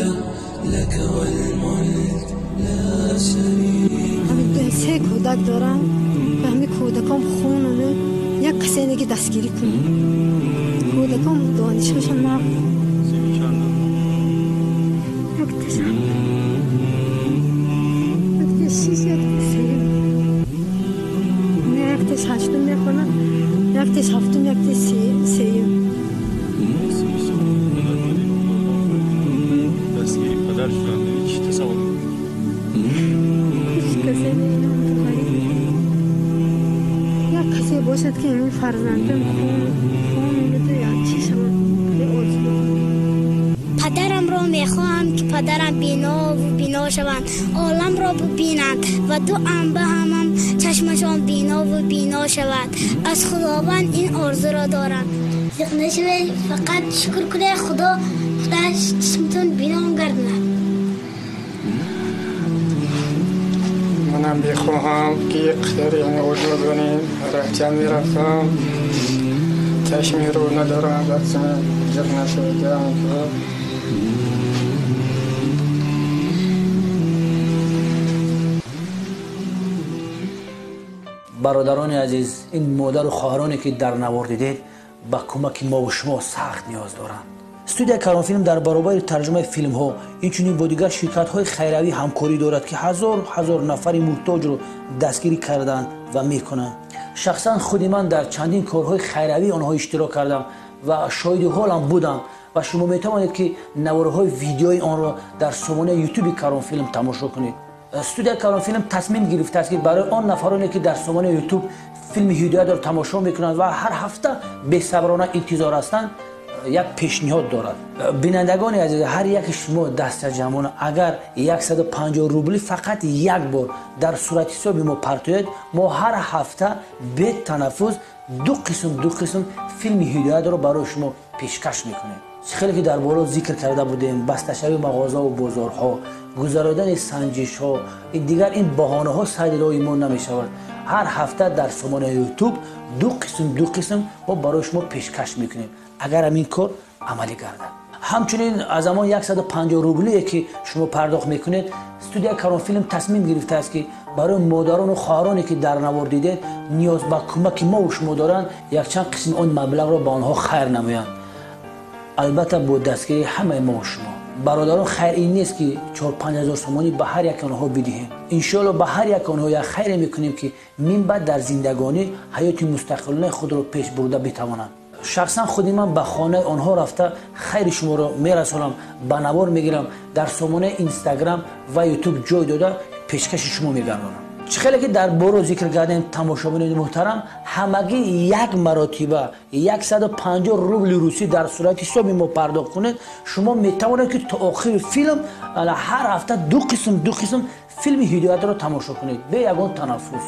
لك والملك لا شريك. 3 کودک دارم و همه کودکام خون یک کسی نگی دستگیری کنه. کودکام دانشگاهشان نه. یک 6 یک 3 یک 8 میخونم، یک 7 یک 3. دستگیری پدر شدن چی تصور؟ یک کسی باشد که این فرزندم خون بده یا چی شود. پدرم را میخواهم که پدرم بینا و بینا شوند، عالم را ببینند و 2 انبه هم چشمشان بینا و بینا شود. از خداوند این آرزو را دارم. ذق نشوید، فقط شکر کنه خدا خداش چشمتون بینا گردند. منم میخواهم که قدر یعنی وجود کنیم. رفتم میرفتم چشمی رو ندارم، بچم ذق نشوید. Бародарони азиз, ин модару хоҳароне ки дар навор дидед ба кӯмаки мо ва шумо сахт ниёз доранд. Студияи Каронфилм дар баробари тарҷумаи филмҳо инчунин бо дигар ширкатҳои хайравӣ ҳамкорӣ дорад, ки ҳазор ҳазор нафари муҳтоҷро дастгирӣ карданд ва мекунанд. Шахсан худи ман дар чандин корҳои хайравии онҳо иштирок кардам ва шоҳиди ҳолам будам ва шумо метавонед, ки наворҳои видеои онро дар сомонаи ютуби Каронфилм тамошо кунед. Студияи Каронфилм тасмим гирифтааст, ки барои он нафароне, ки дар сомонаи ютуб филми Ҳидоятро тамошо мекунанд ва ҳар ҳафта бесаброна интизор ҳастанд, як пешниҳод дорад. Бинандагони азиз, ҳар яки шумо дастаҷамъона агар 150 рубли фақат як бор дар суратҳисоби мо партоед, мо ҳар ҳафта бетанаффус ду қисм ду қисм филми Ҳидоятро барои шумо пешкаш мекунем. Хеле ки дар боло зикр карда будем, басташавии мағозаву бозорҳо, гузарондани санҷишҳо, дигар ин баҳонаҳо сайди роҳи мо намешавад. Ҳар ҳафта дар сомонаи ютуб ду қисм ду қисм мо барои шумо пешкаш мекунем, агар ҳамин кор амалӣ гардад. Ҳамчунин аз ҳамон 150 рублие, ки шумо пардохт мекунед, студияи Каронфилм тасмим гирифтааст, ки барои модарону хоҳароне, ки дар навор дидед, ниёз ба кӯмаки мову шумо доранд, якчанд қисми он маблағро ба онҳо хайр намоянд, албатта бо дастгирии ҳамаи мову шумо. Бародарон, хайр ин нест, ки 4-5 ҳазор сомонӣ ба ҳар яки онҳо бидиҳем. Иншоалло ба ҳар яки онҳо як хайре мекунем, ки минбаъд дар зиндагонӣ ҳаёти мустақилонаи худро пеш бурда битавонанд. Шахсан худи ман ба хонаи онҳо рафта хайри шуморо мерасонам, ба навор мегирам, дар сомонаи инстаграм ва ютуб ҷой дода пешкаши шумо мегардонам. Чӣ хеле ки дар боро зикр кардем, тамошобинони муҳтарам, ҳамагӣ як маротиба 150 рубли русӣ дар сурати ҳисоби мо пардохт кунед, шумо метавонед, ки то охири филм ҳар ҳафта ду қисм ду қисм филми Ҳидоятро тамошо кунед бе ягон танаффус.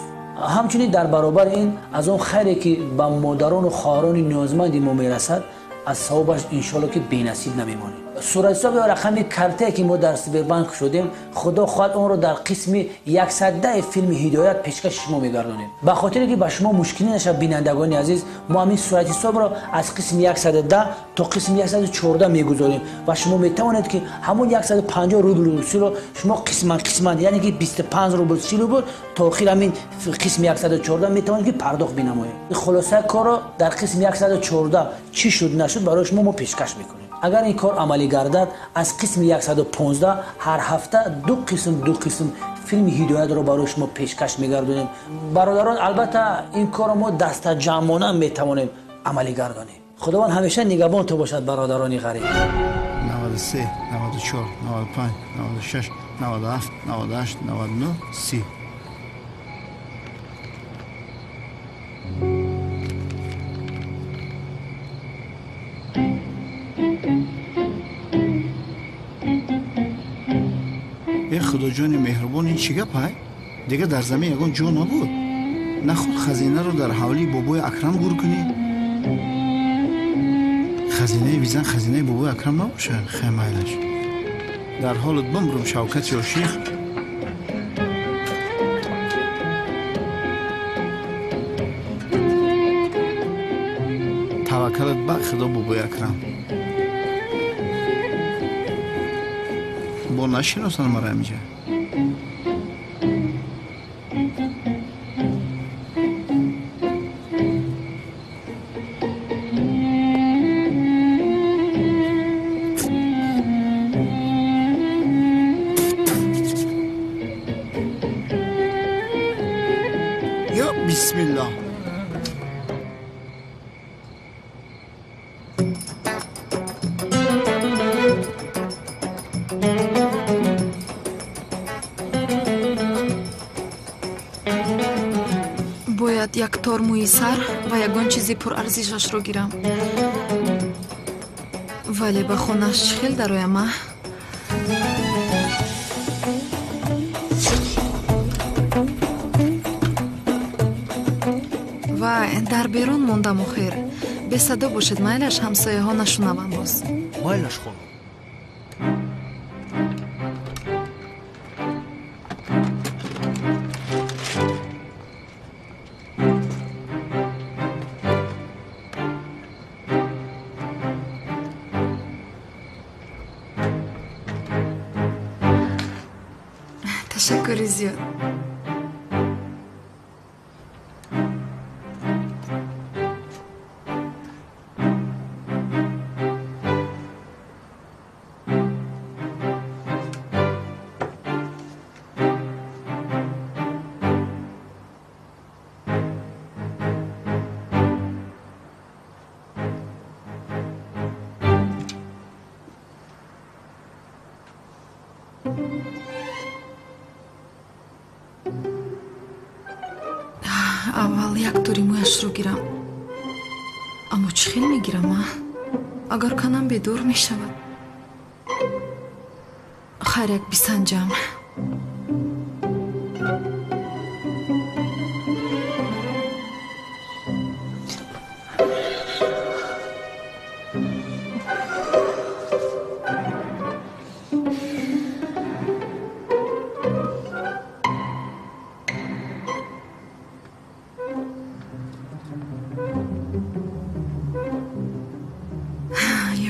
Ҳамчунин дар баробари ин аз он хайре, ки ба модарону хоҳарони ниёзманди мо мерасад, аз савобаш иншоалло ки бенасиб намемонед. Суратҳисоб ё рақами картае, ки мо дар Сбербанк шудем, худо хоҳад онро дар қисми 110 филми Ҳидоят пешкаши шумо мегардонем. Ба хотире ки ба шумо мушкилӣ нашавад, бинандагони азиз, мо ҳамин суратҳисобро аз қисми 110 то қисми 114 мегузорем ва шумо метавонед, ки ҳамон 150 рубл русиро шумо қисман қисман, яъне ки 25 рубл, 30 рубл то охир ҳамин қисми 114 метавонед, ки пардохт бинамоед. Хулосаи корро дар қисми 114 чӣ шуд нашуд барои шумо мо пешкаш мекунем. Агар ин кор амалӣ гардад, аз қисми 115 ҳар ҳафта ду қисм ду қисм филми Ҳидоятро барои шумо пешкаш мегардонем. Бародарон, албатта ин корро мо дастаҷамъона метавонем амалӣ гардонем. Худованд ҳамеша нигаҳбонтон бошад, бародарони ғариб. 93, 94, 95, 96, 97, 98, 99, 30. Э, худоҷони меҳрубон, ин чӣ гап ай? Дига дар замин ягон ҷо набуд. Наход хазинаро дар ҳавлии бобои Акрам гур кунӣ? Хазинаи визан хазинаи бобои Акрам набошад? Хай, майлаш. Дар ҳолат бимрум, Шавкат ё ших. Таваккалат ба худо, бобои Акрам. Бо нашиносанд мара ҳамиҷа. Ё бисмиллоҳ. Бояд як тор мӯи сар ва ягон чизи пурарзишашро гирам, вале ба хонааш чӣ хел дароям, а? Вай, дар берун мондам охир. Бесадо бошед, майлаш, ҳамсояҳо нашунаванд боз. Майлаш, хонум. Ташаккури зиёд. Аввал як тори мӯяшро гирам. Аммо чӣ хел мегирам, а? Агар канам бедор мешавад. Хайр, як бисанҷам.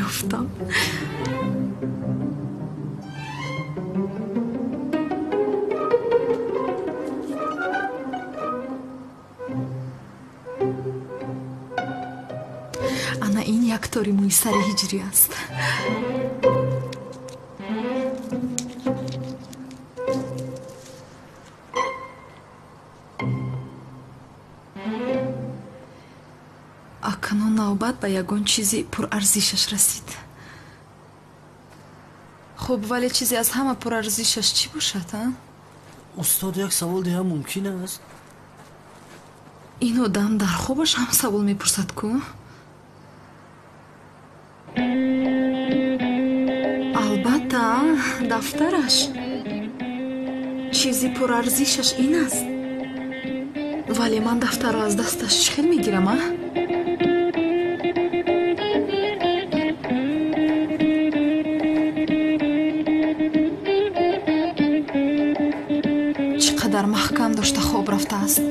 Ёфтам. Ана ин як тори мӯи сари ҳиҷрӣ аст. Акнун навбат ба ягон чизи пурарзишаш расид. Хуб, вале чизе аз ҳама пурарзишаш чӣ бошад, а? Устод, як савол диҳам мумкин аст? Ин одам дар хобаш ҳам савол мепурсад ку? Албатта, дафтараш. Чизи пурарзишаш ин аст. Вале ман дафтарро аз дасташ чӣ хел мегирам, а? Чӣ қадар маҳкам дошта хоб рафтааст.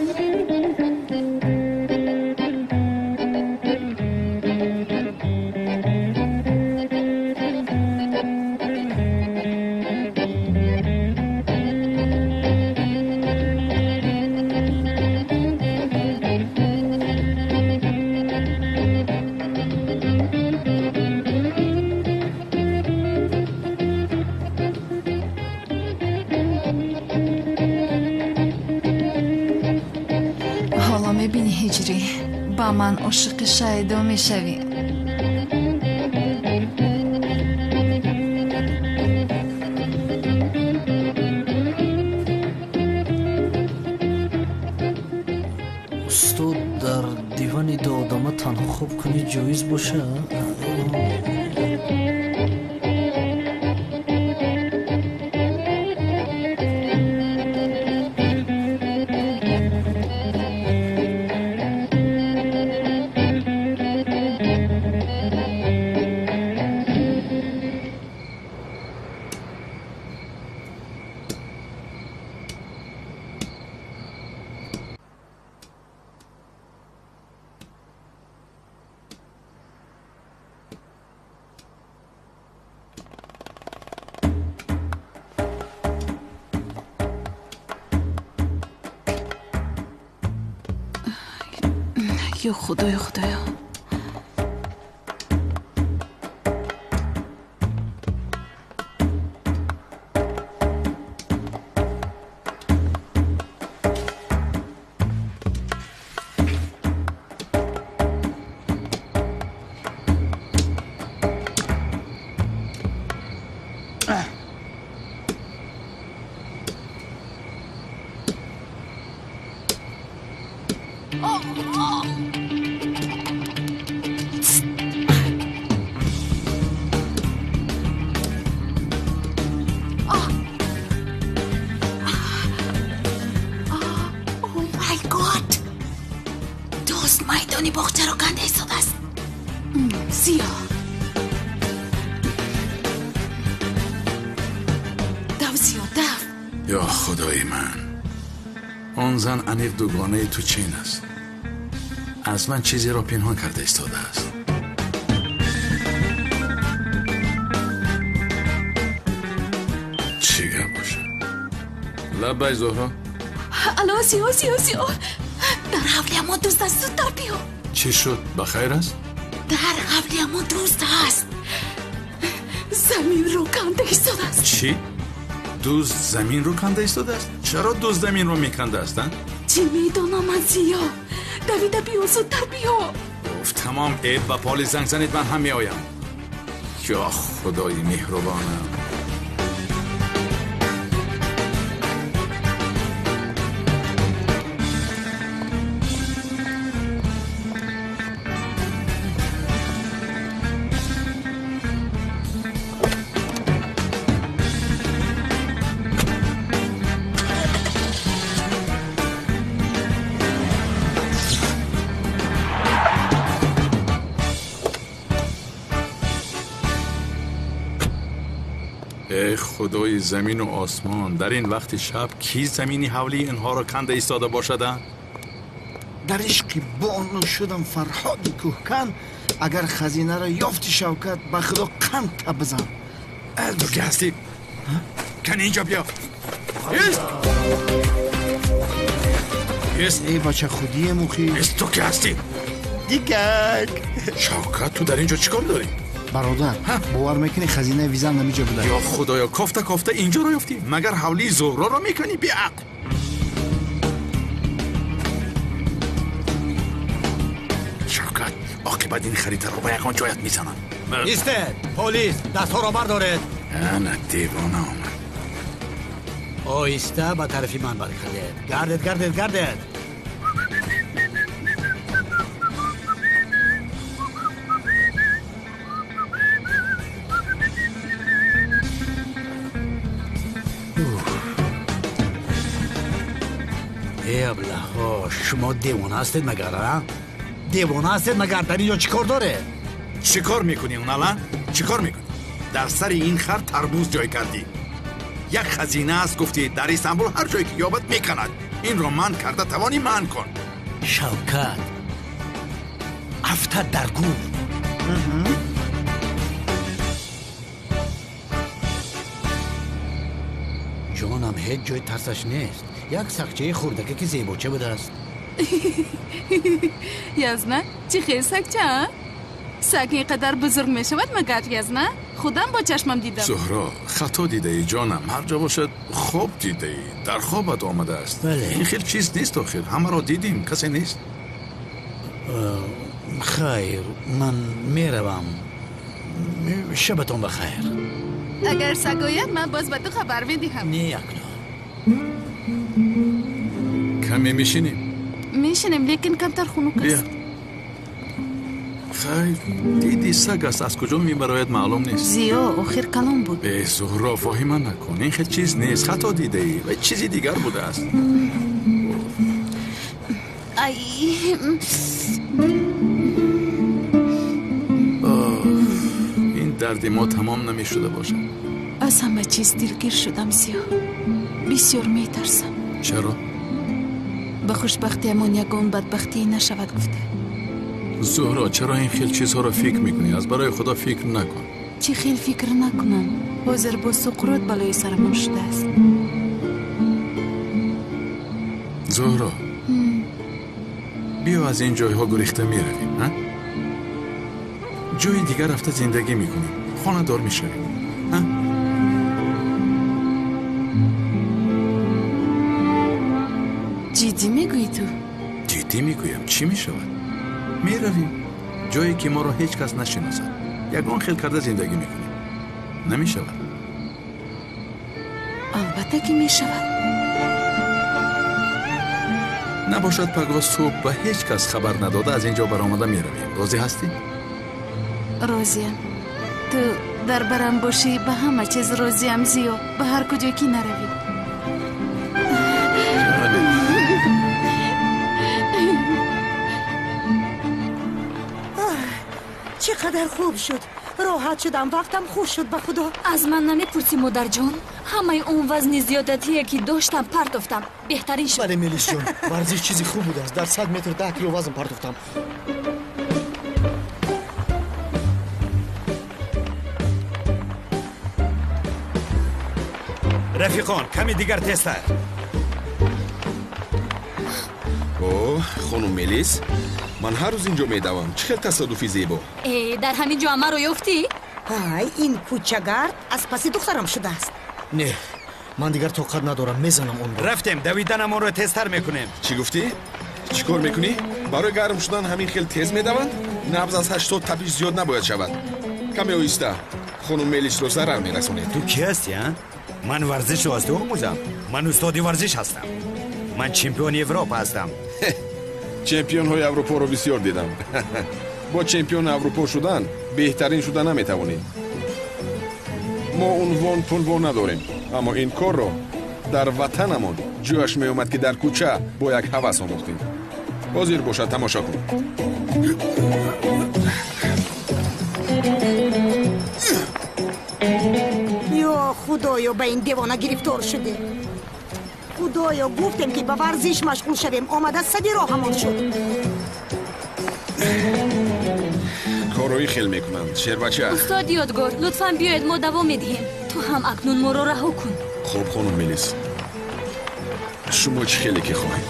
Ҳоло мебинӣ, ҳиҷрӣ, ба ман ошиқи шайдо мешавӣ. Устод, дар дивани ду одама танҳо хоб кунӣ ҷоиз боша? Ё Худоё, Худоё. Майдони боғчаро канда истодааст. Зиё. Дав, Зиё, дав. Ё худои ман, он зан аниқ дугонаи ту чин аст. Аз ман чизеро пинҳон карда истодааст. Чӣ гап бошад? Лаббай, Зуҳро. Алло, Зиё, Зиё, Зиё. Дар ҳавлиямон дузд аст, зудтар биё. Чӣ шуд? Ба хайр аст? Дар ҳавлиямон дузд аст. Заминро канда истодааст. Чӣ? Дузд заминро канда истодааст? Чаро дузд заминро мекандааст, а? Чӣ медонам ман, Зиё? Давида биё, зудтар биё. Уф, тамом, эб ба поли занг занед, ман ҳам меоям. Ё худои меҳрубонам. Эй худои замину осмон, дар ин вақти шаб ки замини ҳавлии инҳоро канда истода бошад? Дар ишқи бону шудам Фарҳоди кӯҳкан, агар хазинаро ёфти Шавкат, ба худо қанд таб бизан. Ту ки ҳастӣ? Кани инҷо биё. Эй бача, худие мухи. Ту ки ҳастӣ? Дигак. Шавкат, ту дар инҷо чӣ кор дорӣ? Бародар, бовар мекунӣ хазинаи визам намиҷо буда. Ё худоё, кофта кофта инҷоро ёфтӣ? Магар ҳавлии Зуҳроро мекунӣ беақл? Шавкат, оқибат ин харитаро ба ягон ҷоят мезанам. Истед, полис, дастҳоро бардоред. Ана девона омад. Оҳиста ба тарафи ман баргардед. Гардед, гардед, гардед. Эй аблаҳо, шумо девона ҳастед магар, а? Девона ҳастед магар? Дар инҷо чӣ кор доред? Чӣ кор мекунӣ, унала? Чӣ кор мекунӣ? Дар сари ин хар тарбуз ҷой кардӣ. Як хазина аст, гуфтӣ, дар Истанбул ҳар ҷое ки ёбад меканад. Инро манъ карда тавонӣ, манъ кун. Шавкат, афтад дар гур. Ҷонам, ҳеҷ ҷой тарсаш нест. Як сагчаи хурдаке ки зебоча будааст. Язна, чӣ хел сагча, а? Саг ин қадар бузург мешавад магар, язна? Худам бо чашмам дидам. Зуҳро, хато дидаӣ, ҷонам. Ҳар ҷо бошад, хоб дидаӣ. Дар хобат омадааст. Ин хел чиз нест охир. Ҳамаро дидим, касе нест. Хайр, ман меравам. Шабатон ба хайр. Агар саг ояд, ман боз ба ту хабар медиҳам. Не, акнун. Каме мешинем? Мешинем, лекин камтар хунук аст. Хайр, диди саг аст, аз куҷо мебарояд маълум нест. Зиё, охир калон буд. Э, Зуҳро, воҳима накун. Ин хел чиз нест, хато дидаӣ ва чизи дигар будааст. Ай, ин дарди мо тамом намешуда бошад. Аз ҳама чиз дилгир шудам, Зиё. Бисёр метарсам. Чаро? Ба хушбахтиамон ягон бадбахтӣ нашавад гуфта. Зуҳро, чаро ин хел чизҳоро фикр мекунӣ? Аз барои худо фикр накун. Чӣ хел фикр накунам? Ҳозир бо суқрот балои сарамон шудааст. Зуҳро, биё аз ин ҷойҳо гурехта меравем, а? Ҷои дигар рафта зиндагӣ мекунем, хонадор мешавем, а? Ҷиддӣ мегӯӣ ту? Ҷиддӣ мегӯям. Чӣ мешавад? Меравем ҷое ки моро ҳеҷ кас нашиносад. Ягон хел карда зиндагӣ мекунем. Намешавад? Албатта ки мешавад. Набошад пагоҳ субҳ ба ҳеҷ кас хабар надода аз ин ҷо баромада меравем. Розӣ ҳастӣ? Розиям. Ту дар барам бошӣ, ба ҳама чиз розиям, Зиё. Ба ҳар куҷо ки наравӣ. Чӣ қадар хуб шуд, роҳат шудам, вақтам хуш шуд, ба худо. Аз ман намепурсӣ, модарҷон. Ҳамаи он вазни зиёдатие ки доштам партофтам. Беҳтарин шуд. Бале, Мелисҷон, варзиш чизи хуб будааст. Дар 100 метр 10 кило вазн партофтам. Рафиқон, ками дигар тезтар. О, хонум Мелис, ман ҳар рӯз инҷо медавам. Чӣ хел тасодуфи зебо. Э, дар ҳамин ҷо маро ёфтӣ? Ай, ин кӯчагард аз паси духтарам шудааст. Не, ман дигар тоқат надорам, мезанам онро. Рафтем, давиданамонро тезтар мекунем. Чӣ гуфтӣ? Чӣ кор мекунӣ? Барои гарм шудан ҳамин хел тез медаванд? Набз аз 80 тапиш зиёд набояд шавад. Каме оҳиста, хонум Мелисро зарар мерасонед. Ту кӣ ҳастӣ, а? Ман варзишро аз ту омӯзам. Ман устоди варзиш ҳастам. Ман чемпиони Европа ҳастам. Чемпионҳои Аврупоро бисёр дидам. Бо чемпиони Аврупо шудан беҳтарин шуда наметавонӣ. Мо унвон пунвон надорем, аммо ин корро дар ватанамон ҷояш меомад, ки дар кӯча бо як ҳавас омӯхтем. Ҳозир бошад, тамошо кун. Ё Худоё, ба ин девона гирифтор шудем. Худоё, гуфтем ки ба варзиш машғул шавем, омада сади роҳамон шуд. Корҳои хел мекунанд, шербача. Устод Ёдгор, лутфан биёед, мо давом медиҳем. Ту ҳам акнун моро раҳо кун. Хуб, хонум Мелис, шумо чӣ хеле ки хоҳед.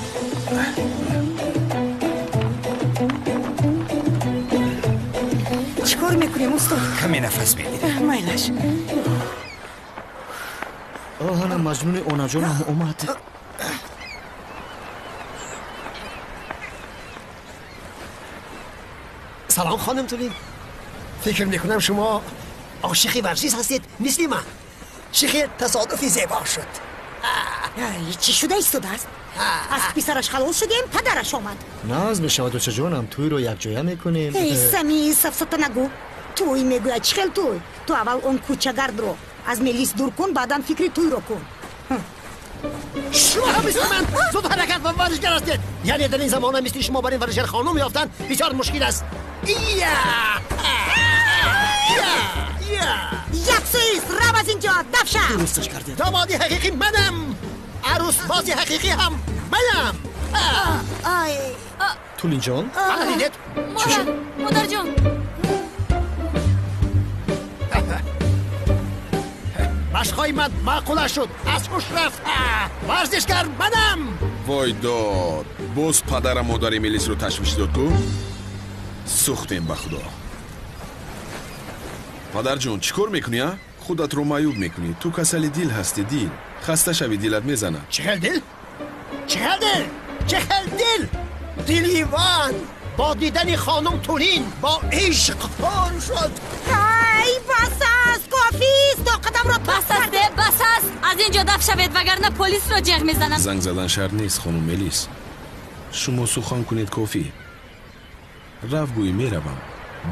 Чӣ кор мекунем, устод? Каме нафас мегирем. Майлаш. Оҳана маҷнуни онаҷонам омад. Салом, хонум Тулин. Фикр мекунам шумо ошиқи варзиш ҳастед, мисли ман. Чӣ хел тасодуфи зебо шуд. Чӣ шуда истодааст? Аз писараш халос шудем, падараш омад. Наз мешавад, очаҷонам, тӯйро якҷоя мекунем. Эй, Сами, сафсата нагӯ. Тӯй мегӯяд, чӣ хел тӯй? Ту аввал он кӯчагардро аз Мелис дур кун, баъдан фикри тӯйро кун. Шумо ҳам мисли ман зуд ҳаракат ва варзишгар ҳастед. Яъне дар ин замона мисли шумо бар ин варзишгар хонум ёфтан бисёр мушкил аст. Як сӯист, рав аз инҷо, дафша! Дурусташ кардед. Домоди ҳақиқӣ манам. Арӯсбози ҳақиқӣ ҳам манам. Тулинҷон? Ана дидед? Модар, модарҷон. Машқҳои ман маъқула шуд, аз ҳуш рафт. Варзишгар манам. Вой дод, боз падара модари Мелисро ташвиш дод ку? Сӯхтем ба худо. Падарҷон, чӣ кор мекунӣ, а? Худатро маъюб мекунӣ. Ту касали дил ҳастӣ, дил. Хаста шавӣ, дилат мезанад. Чӣ хел дил? Чӣ хел дил? Чӣ хел дил? Дили Иван бо дидани хонум Тулин бо ишқ пур шуд. Ай, бас аст, кофист, тоқатамро бас аст, бас аст. Аз ин ҷо даф шавед, вагарна полисро ҷеғ мезанам. Занг задан шарт нест, хонум Мелис. Шумо сухан кунед, кофӣ. Рав гӯӣ меравам,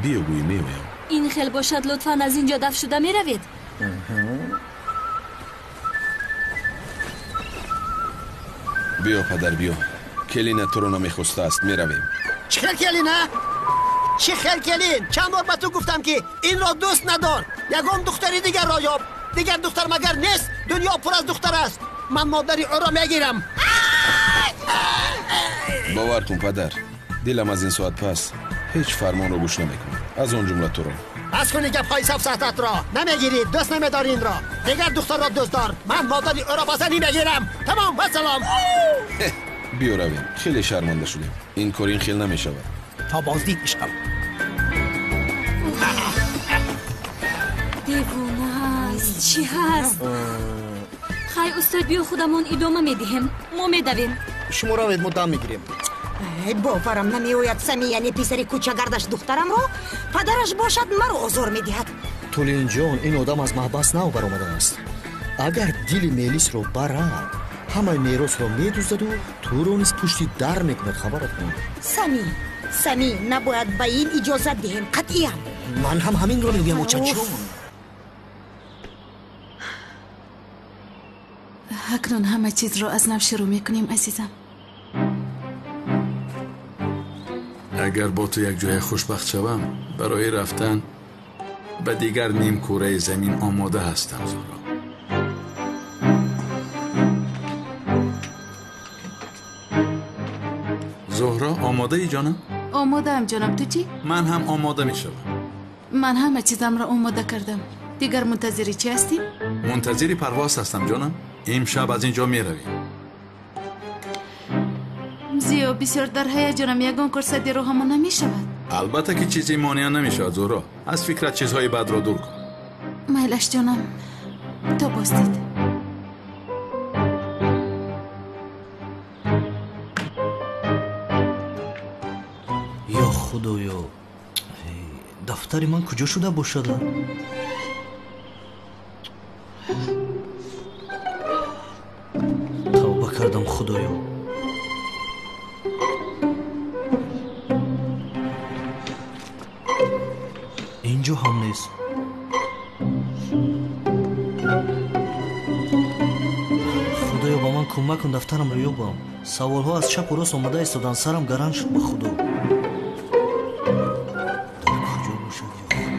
биё гӯӣ меоям. Ин хел бошад, лутфан аз ин ҷо даф шуда меравед. Биё, падар, биё. Келина туро намехостааст, меравем. Чӣ хел келина? Чӣ хел келин? Чанд бор ба ту гуфтам, ки инро дӯст надор. Ягон духтари дигарро ёб. Дигар духтар магар нест? Дунё пур аз духтар аст. Ман модари ӯро мегирам. Бовар кун, падар, дилам аз ин соат пас ҳеҷ фармонро гӯш намекунад, аз он ҷумла туро. Бас куни гапҳои сафсататро. Намегирӣ, дӯст намедорӣ инро. Дигар духтарро дӯст дор. Ман модари ӯро ба занӣ мегирам. Тамом, вассалом. Биё равем, хеле шарманда шудем. Ин кор ин хел намешавад. То боздид ишқам. Девона аст, чӣ ҳаст? Хай, устод, биё худамон идома медиҳем. Мо медавем. Шумо равед, мо дам мегирем. Боварам намеояд, Сами, яъне писари кӯчагардаш духтарамро, падараш бошад маро озор медиҳад. Тулинҷон, ин одам аз маҳбас нав баромадааст. Агар дили Мелисро барад, ҳамаи меросро медуздаду туро низ пушти дар мекунад, хабарат кун. Сами, Сами, набояд ба ин иҷозат диҳем, қатъиян. Ман ҳам ҳаминро мегӯям, очаҷон. Акнун ҳама чизро аз нав шурӯъ мекунем, азизам. Агар бо ту якҷоя хушбахт шавам, барои рафтан ба дигар нимкураи замин омода ҳастам, Зуҳро. Зуҳро, омодаӣ, ҷонам? Омодаам, ҷонам. Ту чӣ? Ман ҳам омода мешавам. Ман ҳама чизамро омода кардам. Дигар мунтазири чӣ ҳастӣ? Мунтазири парвоз ҳастам, ҷонам. Имшаб аз ин ҷо меравем. Зиё, бисёр дар ҳаяҷонам, ягон кор сади роҳамон намешавад. Албатта ки чизе монеа намешавад, Зуҳро. Аз фикрат чизҳои бадро дур кун. Майлаш, ҷонам, то боздид. Ё худоё, дафтари ман куҷо шуда бошад? Тавба кардам, худоё. Инҷо ҳам нест. Худоё, ба ман кӯмак кун, дафтарамро ёбам. Саволҳо аз чапу рост омада истоданд, сарам гаран шуд, ба худо. Дар куҷо бошад, ё худо?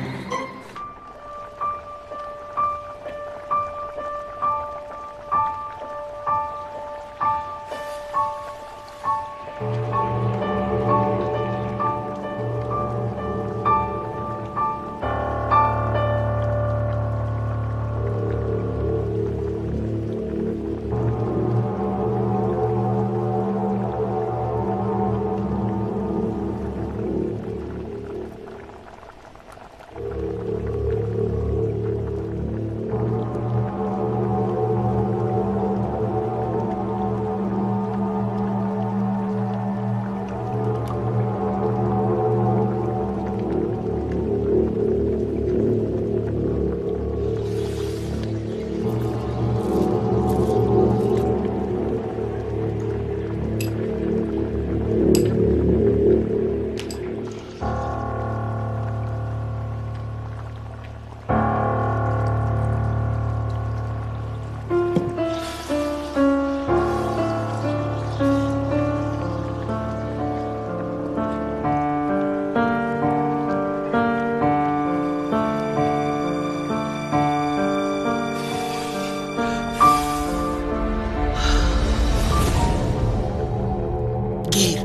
Гир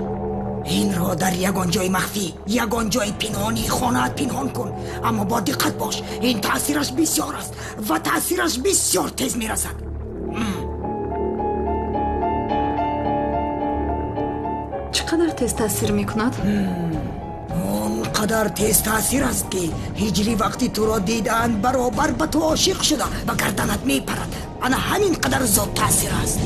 инро дар ягон ҷои махфӣ, ягон ҷои пинҳонии хонаат пинҳон кун, аммо бо диққат бош. Ин таъсираш бисёр аст ва таъсираш бисёр тез мерасад. Чӣ қадар тез таъсир мекунад? Он қадар тез таъсир аст, ки ҳиҷрӣ вақти туро дидаанд, баробар ба ту ошиқ шуда, ба гарданат мепарад. Ана ҳамин қадар зуд таъсир аст.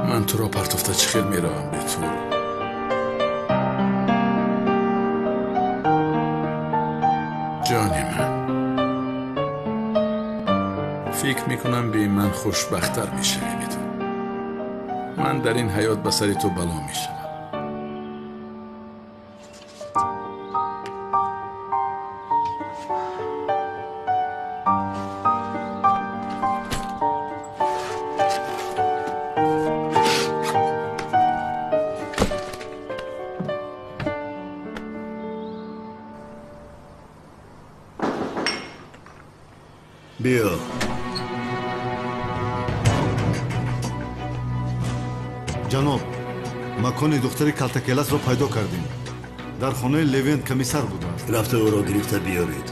Ман туро партофта чӣ хел меравам бе ту? Ҷони ман, фикр мекунам бе ман хушбахттар мешавӣ бе ту. Ман дар ин ҳаёт ба сари ту бало мешавам. Биё. Ҷаноб, макони духтари калтакеласро пайдо кардем. Дар хонаи Левент комиссар будааст. Рафта ӯро гирифта биёред.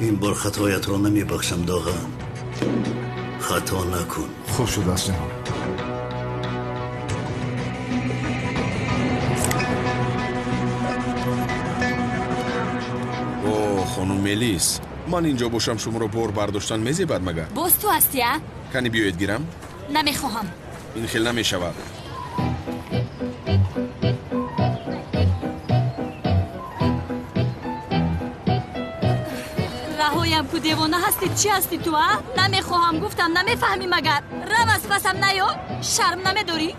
Ин бор хатоятро намебахшам, Доған. Хато накун. Хуб шудааст, ҷаноб. О, хонум Мелис, ман инҷо бошам, шуморо бор бардоштан мезебад магар? Боз ту ҳастӣ, а? Кани биёед гирам? Намехоҳам. Ин хел намешавад. Раҳоям ку, девона ҳастӣ, чӣ ҳастӣ ту, а? Намехоҳам гуфтам, намефаҳмӣ магар? Рав аз пасам наё, шарм намедорӣ?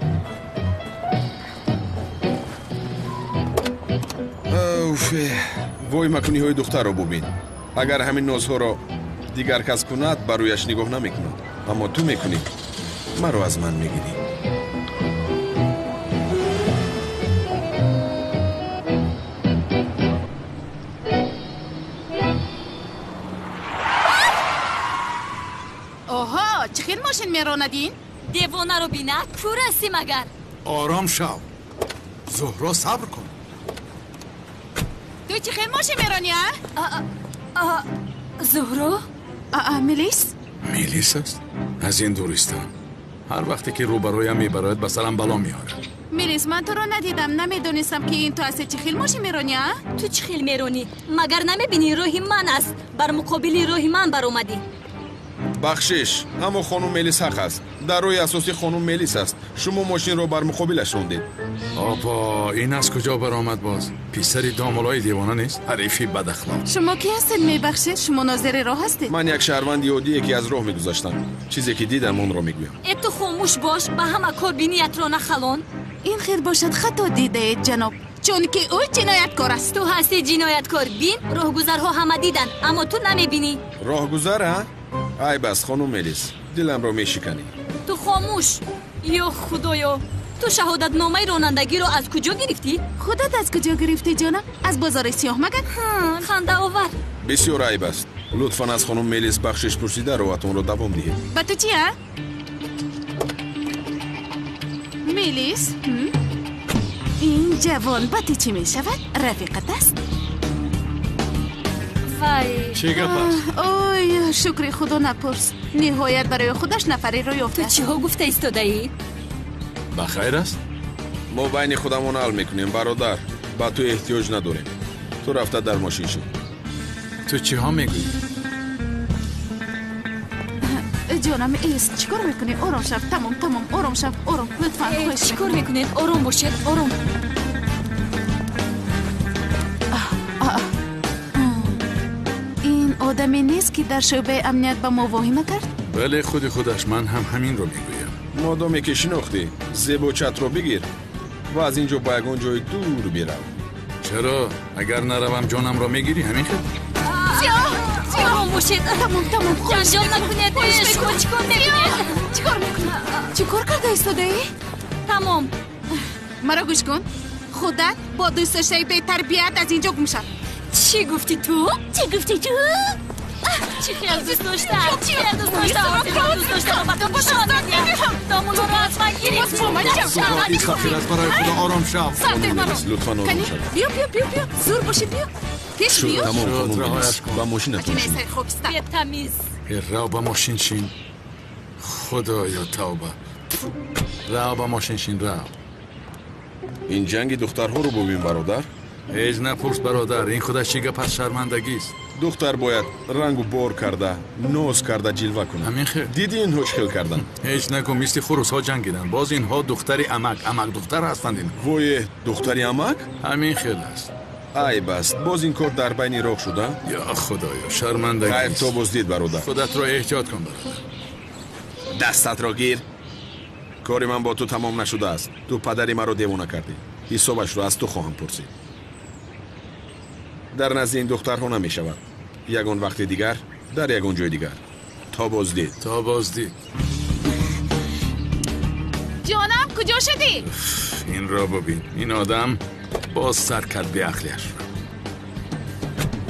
Уф, вой, макониҳои духтарро бубин. Агар ҳамин нозҳоро дигар кас кунад, ба рӯяш нигоҳ намекунад. Аммо ту мекунӣ, маро аз ман мегирӣ. Оҳо, чӣ хел мошин меронад ин? Девонаро бина, кур ҳастӣ магар? Ором шав Зуҳро, сабр кун. Ту чӣ хел мошин меронӣ, а? Зуҳро? Мелис? Мелис аст? Аз ин дуристам. Ҳар вақте ки рӯбарӯям мебарояд, ба сарам бало меорад. Мелис, ман туро надидам, намедонистам, ки ин ту ҳастӣ. Чӣ хел мошин меронӣ, а? Ту чӣ хел меронӣ? Магар намебинӣ, роҳи ман аст? Бар муқобили роҳи ман баромадӣ. Бахшиш, аммо хонум Мелис ҳақ аст. Дар роҳи асосӣ хонум Мелис аст. Шумо мошинро бар муқобилаш рондед. Опа, ин аз куҷо баромад боз? Писари домулои девона нест? Ҳарифи бадахлоқ. Шумо кӣ ҳастед, мебахшед? Шумо нозири роҳ ҳастед? Ман як шаҳрванди оддие, ки аз роҳ мегузаштам. Чизе ки дидам, онро мегӯям. Э, ту хомӯш бош, ба ҳама кор биниятро нахалон. Ин хел бошад, хато дидаед, ҷаноб, чунки ӯ ҷинояткор аст. Ту ҳастӣ ҷинояткор. Бин, роҳгузарҳо ҳама диданд, аммо ту намебинӣ. Роҳгузар, а? Айб аст, хонум Мелис, диламро мешиканӣ. Ту хомӯш. Ё худоё, ту шаҳодатномаи ронандагиро аз куҷо гирифтӣ? Худат аз куҷо гирифтӣ, ҷонам? Аз бозори сиёҳ магар? Хандаовар. Бисёр айб аст. Лутфан аз хонум Мелис бахшиш пурсида роҳатонро давом диҳед. Ба ту чи, а? Мелис, ин ҷавон ба ту чӣ мешавад? Рафиқат аст? Вай, чӣ гап аст? Ой, шукри худо, напурс. Ниҳоят барои худаш нафареро ёфтааст. Ту чиҳо гуфта истодаӣ? Ба хайр аст? Мо байни худамон ҳал мекунем, бародар. Ба ту эҳтиёҷ надорем. Ту рафта дар мошин шӣ. Ту чиҳо мегӯӣ? Ҷонам, эст, чӣ кор мекунӣ? Ором шав, тамом, тамом, ором шав, ором, лутфан, хоҳиш. Чӣ кор мекунед? Ором бошед, ором. Ин одаме нест, ки дар шӯъбаи амният ба мо воҳима кард? Бале, худи худаш. Ман ҳам ҳаминро мегӯям. Модоме ки шинохтӣ, зебочатро бигир, Ва аз ин ҷо ба ягон ҷои дур бирав. Чаро? Агар наравам ҷонамро мегирӣ, ҳамин хел? Ором бошед. Тамом, тамом. Ҷанҷол накунед. Шумо чӣ кор мекунед? Чӣ кор мекунӣ? Чӣ кор карда истодаӣ? Тамом. Маро гӯш кун. Худат бо дӯстдоштаи бетарбият аз ин ҷо гум шав. Чӣ гуфтӣ ту? Чӣ гуфтӣ ту? Чӣ хел дӯст дошта? Чӣ хел дӯст дошта? Дӯст дошта ба ту нишон медиҳам. Домулоро аз ман гирифт. Суҳро, ин хатир аст, барои Худо ором шав. Лутфан ором шав. Биё, биё, биё, биё. Зур бошед, биё. Пеш биё. Тамом, хонум Мелис. Ба мошинатон шин. Бетамиз. Рав ба мошин шин. Худоё, тавба. Рав ба мошин шин, рав. Ин ҷанги духтарҳоро бубин, бародар. Ҳеҷ напурс, бародар, ин худаш чӣ гап аз шармандагист. Духтар бояд рангу бор карда, ноз карда ҷилва кунад. Ҳамин хел. Диди инҳо чӣ хел карданд? Ҳеҷ нагӯ, мисли хурусҳо ҷангиданд. Боз инҳо духтари амак, амак духтар ҳастанд инҳо. Вое, духтари амак? Ҳамин хел аст. Айб аст, боз ин кор дар байни роҳ шуда? Ё Худоё, шармандагист. Хайр, то боздид, бародар. Худатро эҳтиёт кун, бародар. Дастатро гир. Кори ман бо ту тамом нашудааст. Ту падари маро девона кардӣ. Ҳисобашро аз ту хоҳам пурсид. Дар назди ин духтарҳо намешавад. Ягон вақти дигар, дар ягон ҷои дигар. То боздид. То боздид. Ҷонам, куҷо шудӣ? Инро бубин. Ин одам боз сар кард беақлиашро.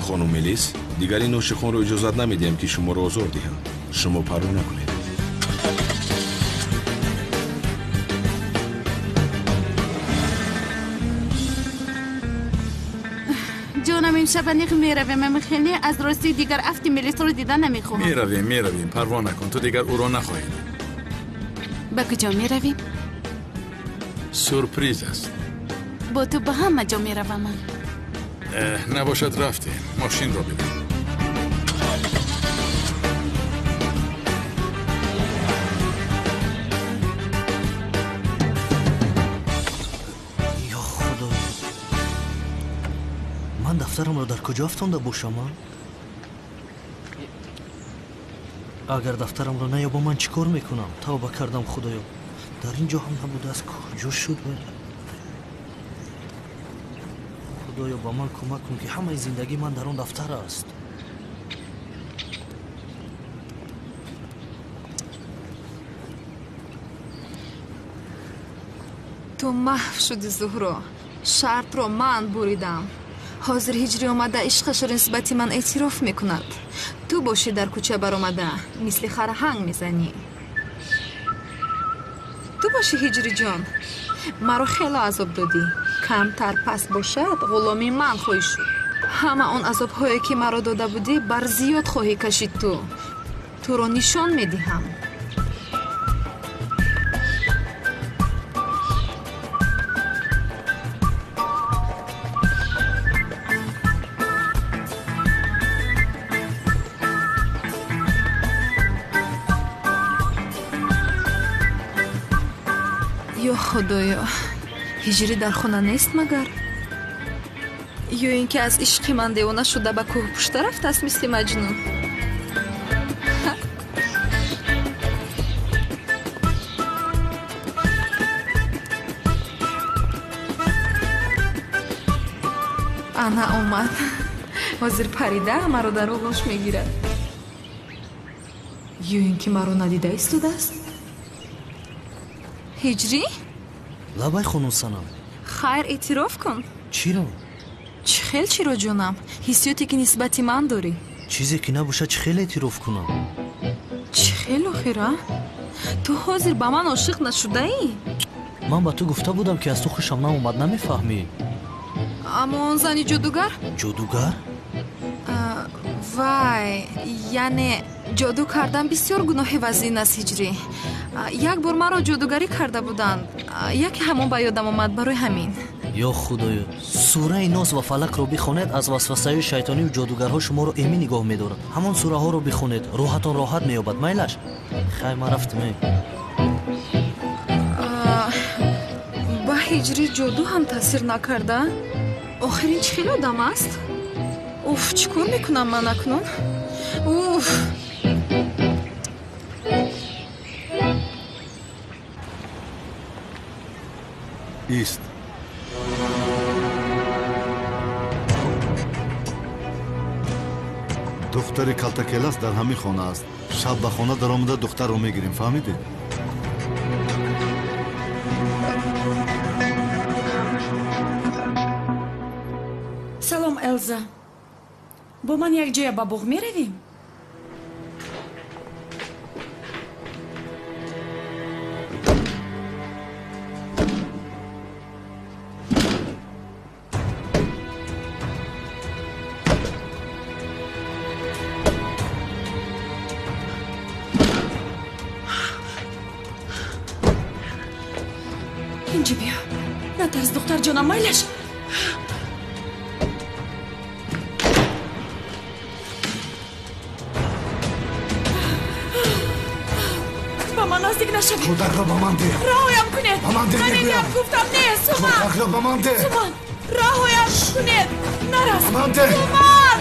Хонум Мелис, дигар ин ошиқонро иҷозат намедиҳем, ки шуморо озор диҳанд. Шумо парво накунед. Ҷонам, имшаб аниқ меравем. Амихеле аз рости дигар афти Мелисро дида намехоҳам. Меравем, меравем, парво накун, ту дигар ӯро нахоҳӣ дид. Ба куҷо меравем? Сюрприз аст. Бо ту ба ҳама ҷо меравам ман. Набошад, рафтем. Мошинро бибин. Ё Худо, ман дафтарамро дар куҷо афтонда бошам? Агар дафтарамро наёбам, ман чӣ кор мекунам? Тавба кардам, Худоё. Дар ин ҷо ҳам набудааст. Куҷо шуд? Худоё, ба ман кӯмак кун, ки ҳамаи зиндагии ман дар он дафтар аст. Ту маҳв шудӣ, Зуҳро. Шартро ман буридам. Ҳозир ҳиҷрӣ омада ишқашро нисбати ман эътироф мекунад. Ту бошӣ дар кӯча баромада, мисли хараҳанг мезанӣ. Ту бошӣ, ҳиҷриҷон, маро хело азоб додӣ. Камтар пас бошад, ғуломи ман хоҳӣ шуд. Ҳама он азобҳое, ки маро дода будӣ, бар зиёд хоҳӣ кашид ту. Туро нишон медиҳам. Ё Худоё, ҳиҷрӣ дар хона нест магар? Ё ин ки аз ишқи ман девона шуда ба кӯҳ пушта рафтааст мисли Маҷнун? Ана омад. Ҳозир парида маро дар оғӯш мегирад. Ё ин ки маро надида истодааст? Ҳиҷрӣ? Лабай, хонум Санам. Хайр, эътироф кун. Чиро? Чӣ хел чиро, ҷонам? Ҳиссиёте, ки нисбати ман дорӣ. Чизе ки набошад, чӣ хел эътироф кунам? Чӣ хел охира? Ту ҳозир ба ман ошиқ нашудаӣ? Ман ба ту гуфта будам, ки аз ту хушам наомад, намефаҳмӣ. Аммо он зани ҷодугар? Ҷодугар? Вай, яъне ҷоду кардан бисёр гуноҳи вазин аст, ҳиҷрӣ. Як бор маро ҷодугарӣ карда буданд. Яке ҳамон ба ёдам омад барои ҳамин. Ё Худоё, сураи Нос ва Фалақро бихонед, аз васвасаҳои шайтонию ҷодугарҳо шуморо эмин нигоҳ медорад. Ҳамон сураҳоро бихонед, рӯҳатон роҳат меёбад. Майлаш? Хай, ман рафтам. Ба ҳиҷрӣ ҷоду ҳам таъсир накарда? Охир ин чӣ хел одам аст? Уф, чӣ кор мекунам ман акнун? Уф! Ист. Духтари Калтакелас дар ҳамин хона аст. Шаб ба хона даромада духтарро мегирем, фаҳмидед? Салом, Элза. Бо ман якҷоя ба боғ меравем? Инҷо биё. Натарс, духтарҷонам, майлаш. Ба ман наздик нашавед. Кӯдакро ба ман деҳ. Раҳоям кунед. Ба ман деҳ, Ман мегӯям. инам гуфтам, не, Суман. Кӯдакро ба ман деҳ. Суман, раҳоям кунед. Нарас. Ба ман деҳ. Суман!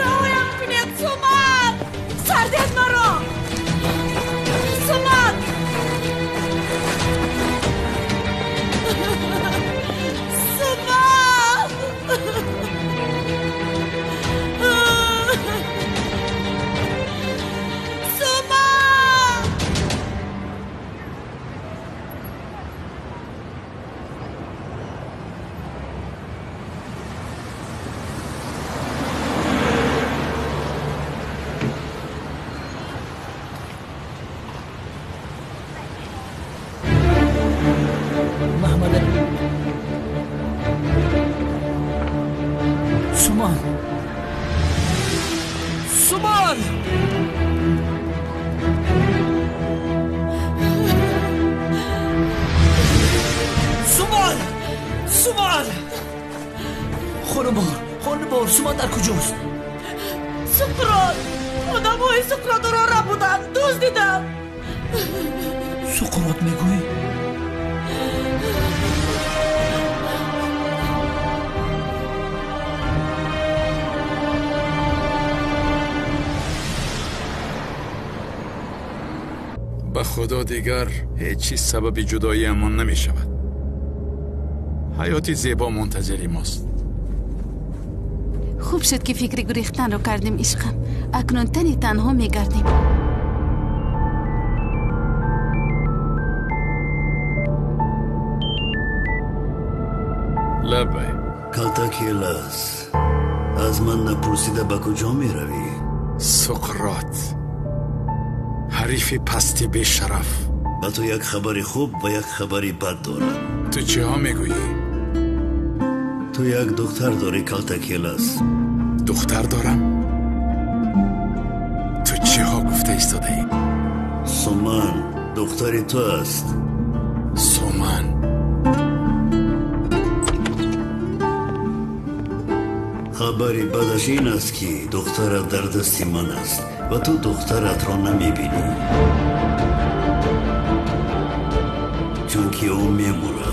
Раҳоям кунед, Суман! Сардед маро! Суман! Суман! Суман! Маҳмад Суман, Суман! Суман, Суман! Хонумбор, хонумбор, Суман дар куҷост? Суқрот! Одамои Суқротро рабуданд, дуздиданд. Суқрот мегӯӣ? Ба худо, дигар ҳеҷ чиз сабаби ҷудоиамон намешавад. Ҳаёти зебо мунтазири мост. Хуб шуд, ки фикри гурехтанро кардем, ишқам. Акнун тани танҳо мегардем. Лаббай. Калтакелас, аз ман напурсида ба куҷо меравӣ? Суқрот, ҳарифи пасти бешараф. Ба ту як хабари хуб ва як хабари бад дорам. Ту чиҳо мегӯӣ? Ту як духтар дорӣ, Калтакелас. Духтар дорам? Ту чиҳо гуфта истодаӣ? Суман духтари ту аст. Суман? Хабари бадаш ин аст, ки духтарат дар дасти ман аст ва ту духтаратро намебинӣ, чунки ӯ мемурад.